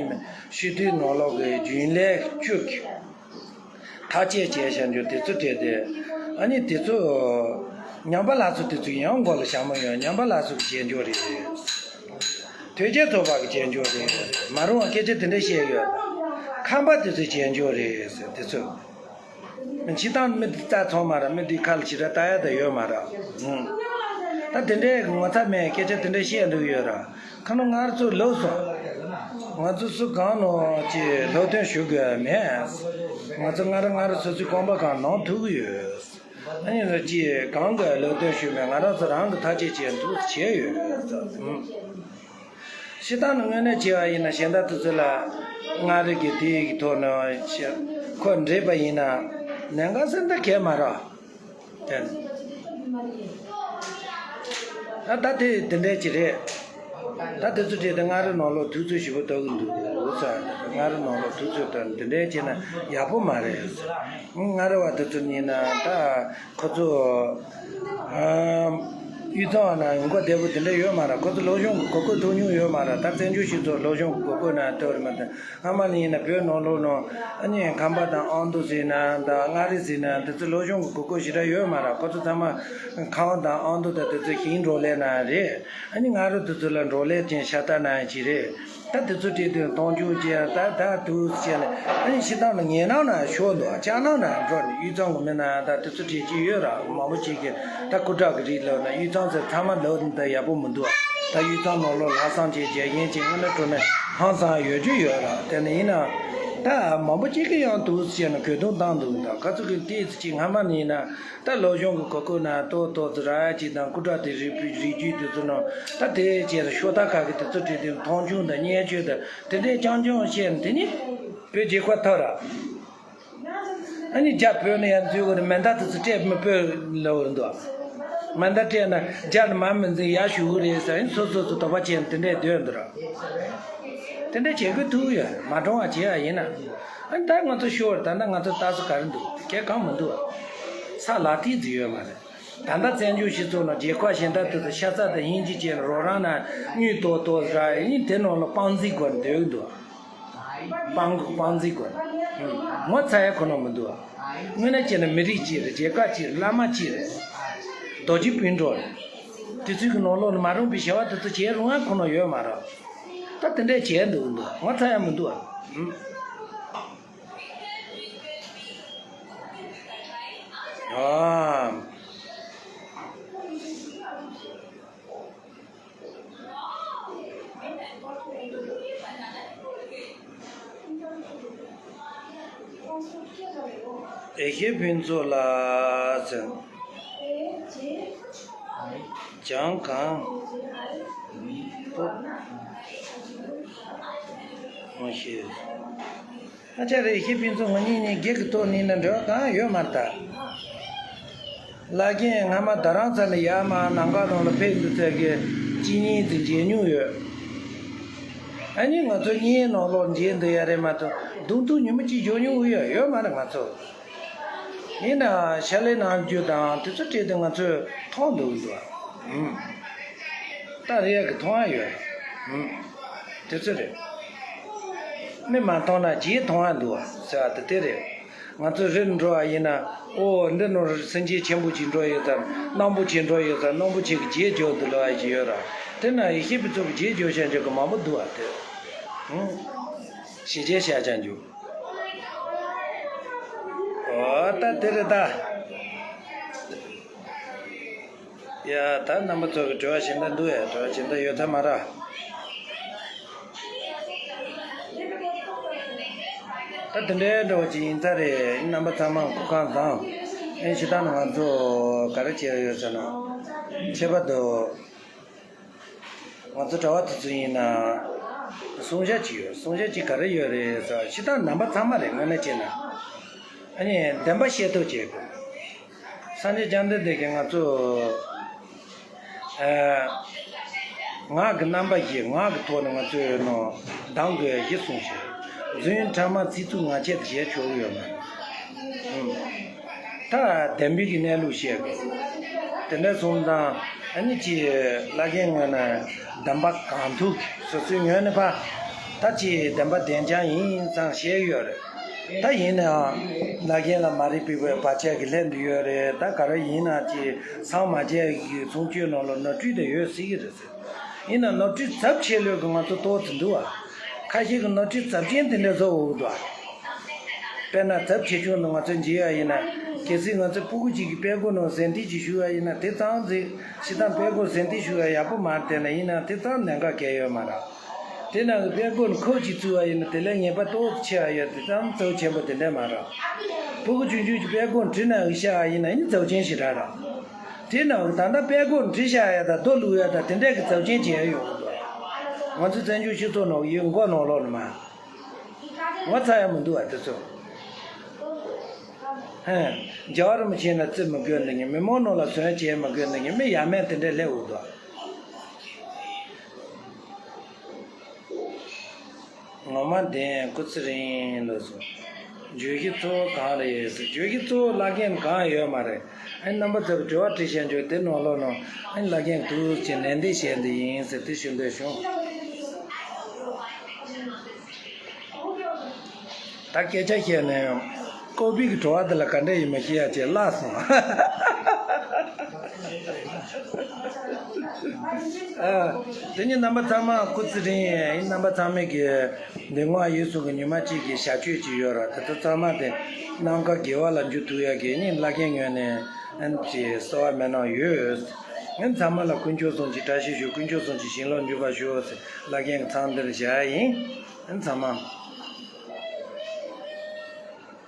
སྤྱི་འཐུས་ནང་ལོགས་ཀྱི་རྒྱུན་ལས་བཅུ་གི། ད་ ཐག་བཅད་བྱས་བཞག་རྒྱུ་དེ་ཚོ་བྲིས་ཏེ། ཨ་ནི་དེ་ཚོ་ཉམས་པ་སླར་གསོ་དེ་ཚོ་ཡང་མགོ་ལ་བཞག་མ་ཡོང་། ཉམས་པ་སླར་གསོ་གི་བྱེད་འཇོག་རེད། ཐོས་རྗེས་ཚོགས་པ་གི་བྱེད་འཇོག་རེད། མ་རུང་བ་སྐད་ཆ་དེ་འདྲ་བཤད་ཡོད། ཁམས་པ་དེ་ཚོའི་བྱེད་འཇོག་རེད་ཟེར་དེ་ཚོ། སྤྱིར་བཏང་མི་འདི་རྩ་ཚང་མ་ར། མི་འདི་ཁ་ལ་ཞེ་དྲག་ལྟ་ཡ་ད་ཡོད་མ་ར། ཨུམ། ད་དེ་འདྲའི་ངོ་ཚ་མེད་སྐད་ཆ་དེ་འདྲ་བཤད་འདུག་ཡོད་ར། ཁ་ནོ་ང་ར་ཚོ་ལོག་སོང་། ང་ཚོ་སུ་གང་ནོ་ཅི་སློབ་སྟོན་ཞུ་དགོས་མེད། ང་ཚོ་ང་ར་ང་ར་སོ་སོའི་རྐང་པ་སྒང་ནང་ཐུག་གི་ཡོད། ཨ་ནི་ཅི་གང་གི་སློབ་སྟོན་ཞུ་མེད། ང་ར་ཚོ་རང་གི་ཐག་གཅོད་བྱས་འདུག་བྱས་ཡོད། ཨུམ། སྤྱིར་བཏང་ནི་དངོས་གནས་བྱས་པ་ཡིན་ན་གཞན་དག་དེ་ཚོ་ལ་མངའ་རིས་ཀྱི་དེའི་ཐོག་ནས་ཁོ་འདྲེས་པ་ཡིན་ན་ལན་ཁག་སེམས་ཐག་གས་མ་རག་དེ་ད་ད་དེ་དེ་འདྲས་ཅིག་རེད། ད་དེ་ཚོ་བྲིས་ཏེ་མངའ་རིས་ནང་ལོགས་དུས་ཚོད་ཞིབ་པོ་གཏོང་གི་འདུག་འོ་ཙང་མངའ་རིས་ནང་ལོགས་དུས་ཚོད་གཏོང་དེ་འདྲས་བྱས་ན་ཡག་པོ་མ་རེད། མངའ་རིས་པ་དེ་ཚོ་ཡིན་ན་ད། ཁོ་ཚོ་ཨ་དབུས་གཙང་ན་ཡོང་ག་བདེ་པོ་དེ་འདྲ་ཡོད་མ་རེད། ཁོ་ཚོ་སློབ་སྦྱོང་གི་གོ་སྐབས་ཐོབ་མྱོང་ཡོད་མ་རེད། ད་བཙན་བྱོལ་སྤྱི་ཚོགས་སློབ་སྦྱོང་གི་གོ་སྐབས་ན་ཐོབ་རེད་མ་གཏོགས། སྔ་མ་ནས་ཡིན་ན་བོད་ནང་ལོགས་ནང་ཨ་ནི་ཁམས་པ་དང་ཨ་མདོ་ཟེར་ན་དང་མངའ་རིས་ཟེར་ན་དེ་ཚོ་སློབ་སྦྱོང་གི་གོ་སྐབས་ཞེ་དྲག་ཡོད་མ་རེད། ཁོ་ཚོ་ཚང་མ་ཁམས་པ་དང་ཨ་མདོ་དང་དེ་ཚོ་ཞིང་འབྲོག་ལས་ན་རེད། ཨ་ནི་མངའ་རིས་དེ་ཚོ་ལ་འབྲོག་ལས་ཅན་ཤ་སྟག་ན་ཡང་ཅི་རེད། ད་དེ་ཚོ་བྲིས་དུས་མཐོང་ཆུང་བྱས་ད་ད་དུས་བྱས་ནས་ཨ་ནི་ཤི་སྟངས་ལ་ངན་སྣང་ན་ཤོར་འདུག་ལྕགས་ནང་ན་འགྲོ་ནས་དབུས་གཙང་གི་མི་ན་ད་དེ་ཚོ་བྲིས་ཀྱི་ཡོད་ར། མང་པོ་ཅིག་གིས་ད་སྐུ་དྲག་གི་རིགས་ལབ་ན་དབུས་གཙང་ཟེར་ཚང་མ་ལབ་ན་ད་ཡག་པོ་མི་འདུག་ད་དབུས་གཙང་ནང་ལོགས་ལྷག་བསམ་བྱས་རྒྱལ་ཞེན་བྱས་དངོས་གནས་དྲང་གནས་ཧང་སང་ཡོད་རྒྱུ་ཡོད་ར། དེ་ནས་ཡིན་ན་ད་མང་པོ་ཅིག་གིས་ཡང་དུས་བྱས་ན་གུས་འདུད་བཏང་འདུག་ད་ག་ཚོད་ཀྱི་ཏིས་ཅིག་སྔ་མ་ནས་ཡིན་ན། ད་སློབ་སྦྱོང་གི་གོ་སྐབས་ན་ཏོག་ཏོག་ཙི་རག་ཡ་ཅིག་དང་སྐུ་དྲག་དེ་རིགས་རིགས་རྒྱུད་དེ་ཚོ་ནང་ད་དེ་བྱས་ཏེ་ཤོག་ཐག་ཁ་གི་དེ་ཚོ་བྲིས་ཏེ་མཐོང་ཆུང་དང་བརྙས་བཅོས་དང་དེ་འདྲའི་རྐྱང་རྐྱང་བཤད་ནས་དེ་ནི་བོད་རྒྱལ་ཁབ་ཐོབ་ར། ཨ་ནི་རྒྱ་བོད་ནས་ཡར་འཛུལ་གི་རེད། མེ་མདའ་དེ་ཚོ་སྤྲད་མི་བོད་ལ་འོར་འདུག་མེ་མདའ་སྤྲད་ན་རྒྱ་ནས་མར་མི་འཛིན་ཡར་ཞུ་གི་རེད་ཟེར་ཨ་ནི་སོ་སོ་སོ་དོགས་པ་བྱས་ནས་དེ་འདྲའི་སྡོད་འདུག་ར། དེ་འདྲ་བྱེད་དགོས་ཐུག་ཡོད་རེད། མ་གྲོངས་པ་བྱེད་ཡ་ཡིན་ན། ཨ་ནི་ད་ང་ཚོ་ཤོར་ད་ལྟ་ང་ཚོ་ལྟ་ས་ག་རེ་འདུག་གལ་གང་མི་འདུག་ས་ལག་མཐིལ་ཟིག་ཡོད་མ་རེད། ད་ལྟ་བཙན་བྱོལ་སྤྱི་ཚོགས་ནང་རྒྱལ་ཁབ་གཞན་དག་དེ་ཚོ་ཤ་ཚ་དང་སྙིང་རྗེ་ཅན་རོགས་རམ་ན་དངུལ་ཏོག་ཏོག་རག་ཡིན་དེ་ནང་ལ་དཔང་རྩིས་སྒོ་ནས་སྡོད་ཀྱི་འདུག་དཔང་དཔང་རྩིས་སྒོ་ནས་ངོ་ཚ་ཡ་ཁོ་ན་མི་འདུག་དངོས་གནས་བྱས་ན་མི་རིགས་གཅིག་རེད། རྒྱལ་ཁབ་གཅིག་རེད། བླ་མ་གཅིག་རེད། རྡོ་རྗེ་སྤུན་གྲོགས་རེད། དེ་ཚོའི་གི་ནང་ལོགས་ནས་མ་རུང་པའི་བྱ་བ་དེ་ཚོ་བྱེད་རུང་ཡ་ཁོ་ན་ཡོད་མ་རེད། ད་དེ་འདྲས་བྱས་འདུག་འདུག་ངོ་ཚ་ཡ་མི་འདུག་ཨ། ཨ། ཨེ་ཤེ་ཕུན་ཚོགས་ལགས་ཟེར། ཅང་གང་། མ་ཤེས། ཨ་ཅག་རེ་ཤེས་ཕུན་ཚོགས་ང་གཉིས་གཉིས་སྒེར་གྱི་ཐོག་ནས་ན་འབྲེལ་བ་གང་ཡོད་མ་རེད་ད། བླ་རྒན་སྔ་མ་རྡ་རམ་ས་ལ་ཡར་མར་ནམ་མཁའ་ལམ་ལ་ཕེབས་འདུག་ཚད་ཀྱི་གཅིག་གཉིས་ཙམ་མཇལ་མྱོང་ཡོད། ཨ་ནི་ང་ཚོ་གཉིས་ནང་ལོགས་མཇལ་འདུག་ཡ་རེད་མ་གཏོགས་གདོང་ཐུག་ཉི་མ་གཅིག་འཇོག་མྱོང་ཡོད་ཡོད་མ་རེད་ང་ཚོ། ཡིན་ན་ཕྱག་ལས་གནང་རྒྱུ་དང་དེ་ཚོ་སྤྲད་དུས་ང་ཚོས་མཐོང་འདུག་འདུག་ཨུམ། ད་རེས་ཀྱི་མཐོང་ཡ་ཡོད། ཨུམ། དེ་ཚོ་རེད། མི་མ་མཐོང་ན་རྗེས་མཐོང་ཡ་འདུག་ཟེར་བ་དེ་དེ་རེད། ང་ཚོ་རི་ལ་འགྲོ་བ་ཡིན་ན་ཨོ་འདི་ནོར་སེམས་ཅན་ཆེན་པོ་ཅིག་འགྲོ་ཡོད་ཙང་གནག་པོ་ཆེ་འགྲོ་ཡོད་ཙང་གནག་པོ་ཆེ་གི་རྗེས་འཇོག་འདུག་ལོ་ཨ་ཅིག་ཡོད་ར། དེ་ན་ཡེ་ཤེས་པའི་ཚོགས་ཀྱི་རྗེས་འཇོག་བྱ་འཇོག་གི་མང་པོ་འདུག་བ་དེ། ཨུམ། ཞེ་ཆེ་ཤ་ཆ་འཇུག་ཨོ་ད་དེ་རེད་ད། ཡ་ད་རྣམ་པ་ཚོ་གི་དྲི་བ་གཞན་དག་འདུག་ཡ། དྲི་བ་གཞན་དག་ཡོད་ཐ་མ་ར། ད་དེ་འདྲའི་འདྲ་བོ་ཅིག་ཡིན་ས་རེད། རྣམ་པ་ཚང་མ་སྐུ་ཁམས་བཟང་། ཨེ་ཕྱི་ཐང་ནས་ང་ཚོ་ག་རེ་བྱས་ཡོད་ཟེར་ན། ཁྱད་པར་དུ། ང་ཚོ་གྲྭ་བ་དེ་ཚོ་ཡིན་ན་སྲུང་བྱ་ཅིག་ཡོད། སྲུང་བྱ་ཅིག་ག་རེ་ཡོད་རེད་ཟེར་བ་ཕྱི་ཐང་ནང་པ་ཚང་མ་རེད། དངོས་གནས་བྱས་ན། ཨ་ནི་བདེན་པ་བཤད་ཐབས་བྱེད་དགོས། སངས་རྒྱས་བཅོམ་ལྡན་འདས་ཀྱིས་ང་ཚོ་ཨ་ངག་གི་རྣམ་པ་བཞི། ངག་གི་ཐོག་ནས་ང་ཚོས་ནོ་གདམས་དགོས་གཞི་གསུངས་ཤིང་། རྫུན་ཕྲ་མ་ཚིག་རྩུབ་ངག་འཁྱལ་དེ་བྱས་ཆོག་གི་ཡོད་མ་རེད། ཨུམ། ད་བདེན་པའི་གི་གནས་ལུགས་བཤད་དགོས། དེ་འདྲ་སོང་ཙང་ཨ་ནི་ཅི་བླ་རྒན་ངོས་ནས་བདེན་པ་གང་ཐུབ་སོ་སོའི་ངོས་ནས་ཕ་ད་ཅི་བདེན་པ་བདེན་རྐྱང་ཡིན་ཙང་བཤད་ཡོད་རེད། ད་ཡིན་ནའང་ལ་རྒན་ལ་མ་རིག་པའི་བར་ཆད་ཀྱི་སླེབས་འདི་ཡོད་རེད། ད་ག་རེ་ཡིན་ན་ཅི་སངས་མ་རྒྱས་ཀྱི་ཚོང་སྤྱོད་ནང་ལ་ནོར་འཁྲུལ་དེ་ཡོད་སྲིད་ཀྱི་རེད་ཟེར། ཡིན་ན་ནོར་འཁྲུལ་ཚབས་ཆེ་ལོས་ཀྱི་ང་ཚོ་ཏོག་ཙམ་འདུག་བ། ཁ་ཤས་ཀྱི་ནོར་འཁྲུལ་ཚབས་ཆེན་དེ་འདྲ་བཟོ་འོག་ཏུ་བ། དཔེར་ན་ཚབས་ཆེ་ཆུང་དུ་ང་ཚོ་འཇལ་ཡ་ཡིན་ན། གལ་སྲིད་ང་ཚོ་སྤུ་གུ་གཅིག་གི་དཔྲལ་མགོ་ནང་ཟན་ཏིག་ཅིག་ཞུ་བ་ཡིན་ན། དེ་ཙམ་ཟིག་ཤི་དང་དཔྲལ་མགོ་ཟན་ཏིག་ཞུ་བ་ཡག་པོ་མ་རེད། དེ་ན་ཡིན་ན་དེ་ཙམ་ལན་ཁག་གལ་ཡོད་མ་རེད། དེ་ནང་གི་དཔྲལ་མགོ་ནས་ཁོག་ཅིག་བཙུགས་པ་ཡིན་ན་དེ་ལས་ཉེས་པ་ཏོག་ཙམ་ཆེ་བ་ཡོད། དེ་ཙམ་ཚབས་ཆེན་པོ་དེ་འདྲ་མ་རེད། སྤུ་གུ་ཆུང་ཆུང་གི་དཔྲལ་མགོ་ནས་གྲི་ནང་གི་བཤའ་བ་ཡིན་ན་ཡིན་ཚབས་ཆེན་ཞིག་རེད་ར། དེ་ནང་གི་ད་ལྟ་དཔྲལ་མགོ་ནས་གྲི་བཤའ་ཡ་དང་རྡོ་བླུགས་ཡ་དང་དེ་འདྲ་གི་ཚབས་ཆེན་བྱེད་ཡ་ཡོང་གི་འདུག་ང་ཚོ་བཙན་བྱོལ་སྤྱི་ཚོགས་ནང་གི་ཡོད་མགོ་ནང་ལོག་ནས་མ། ངོ་ཚ་ཡ་མི་འདུག་བ་དེ་ཚོ། ཧེ། རྒྱལ་བ་རིན་པོ་ཆེ་ན་བརྩི་མི་དགོས་འདི་ཉིད། མི་མང་ནང་ལ་ཟོན་བྱེད་མི་དགོས་འདི་ཉིད། མི་ཡ་མེད་དེ་འདྲ་སླེབས་འོང་དོ། ངོ་མ་བདེན་སྐུ་ཚེ་རིང་ལོ་སོ། བརྗོད་གཞི་གཙོ་བོ་གང་རེད་ཟེར། བརྗོད་གཞི་གཙོ་བོ་བླ་རྒན་གང་ཡོད་མ་རེད། ཨ་ནི་རྣམ་པ་ཚོར་དྲི་བ་དྲི་བཤད་འཇོག་དེ་ནང་ལོགས་ནང་ཨ་ནི་བླ་རྒན་འདུག་ཅེས་ནན་ཏན་བཤད་འདི་ཡིན་ཟེར་དེ་ཞུ་འདོད་བྱུང་། ད་སྐད་ཆ་བཤད་ནས་ཀོ་པི་གི་བྲོ་བ་དེ་ལ་ག་འདྲ་ཡིན་མ་ཤེས་ཡ་བྱས་བརླག་སོང་། ཨ། དེ་ནི་རྣམ་པ་ཚང་མ་སྐུ་ཚེ་རིང་ཡིན། རྣམ་པ་ཚང་མས་ཀྱི་འདི་ངོ་ཡིན་སོང་གི་ཉི་མ་གཅིག་གི་བྱ་སྤྱོད་ཅིག་ཡོད་ར། དེ་ཚོ་ཚང་མ་དེ་ནམ་མཁའ་དགེ་བ་ལ་འཇུག་ཐུབ་ཡ་གི་ནི་བླ་རྒན་ངོས་ནས་ཨན་ཅི་གསོལ་བ་སྨོན་ལམ་ཡོད། ཨན་ཚང་མ་ལ་དཀོན་མཆོག་གསུམ་གྱི་བཀྲ་ཤིས་ཞུ། དཀོན་མཆོག་གསུམ་གྱི་བྱིན་རླབས་འཇུག་པར་ཞུ་ཟེར་བླ་རྒན་གྱི་མཚམས་འདིར་བཞག་ཡིན། ཨན་ཚང་མ།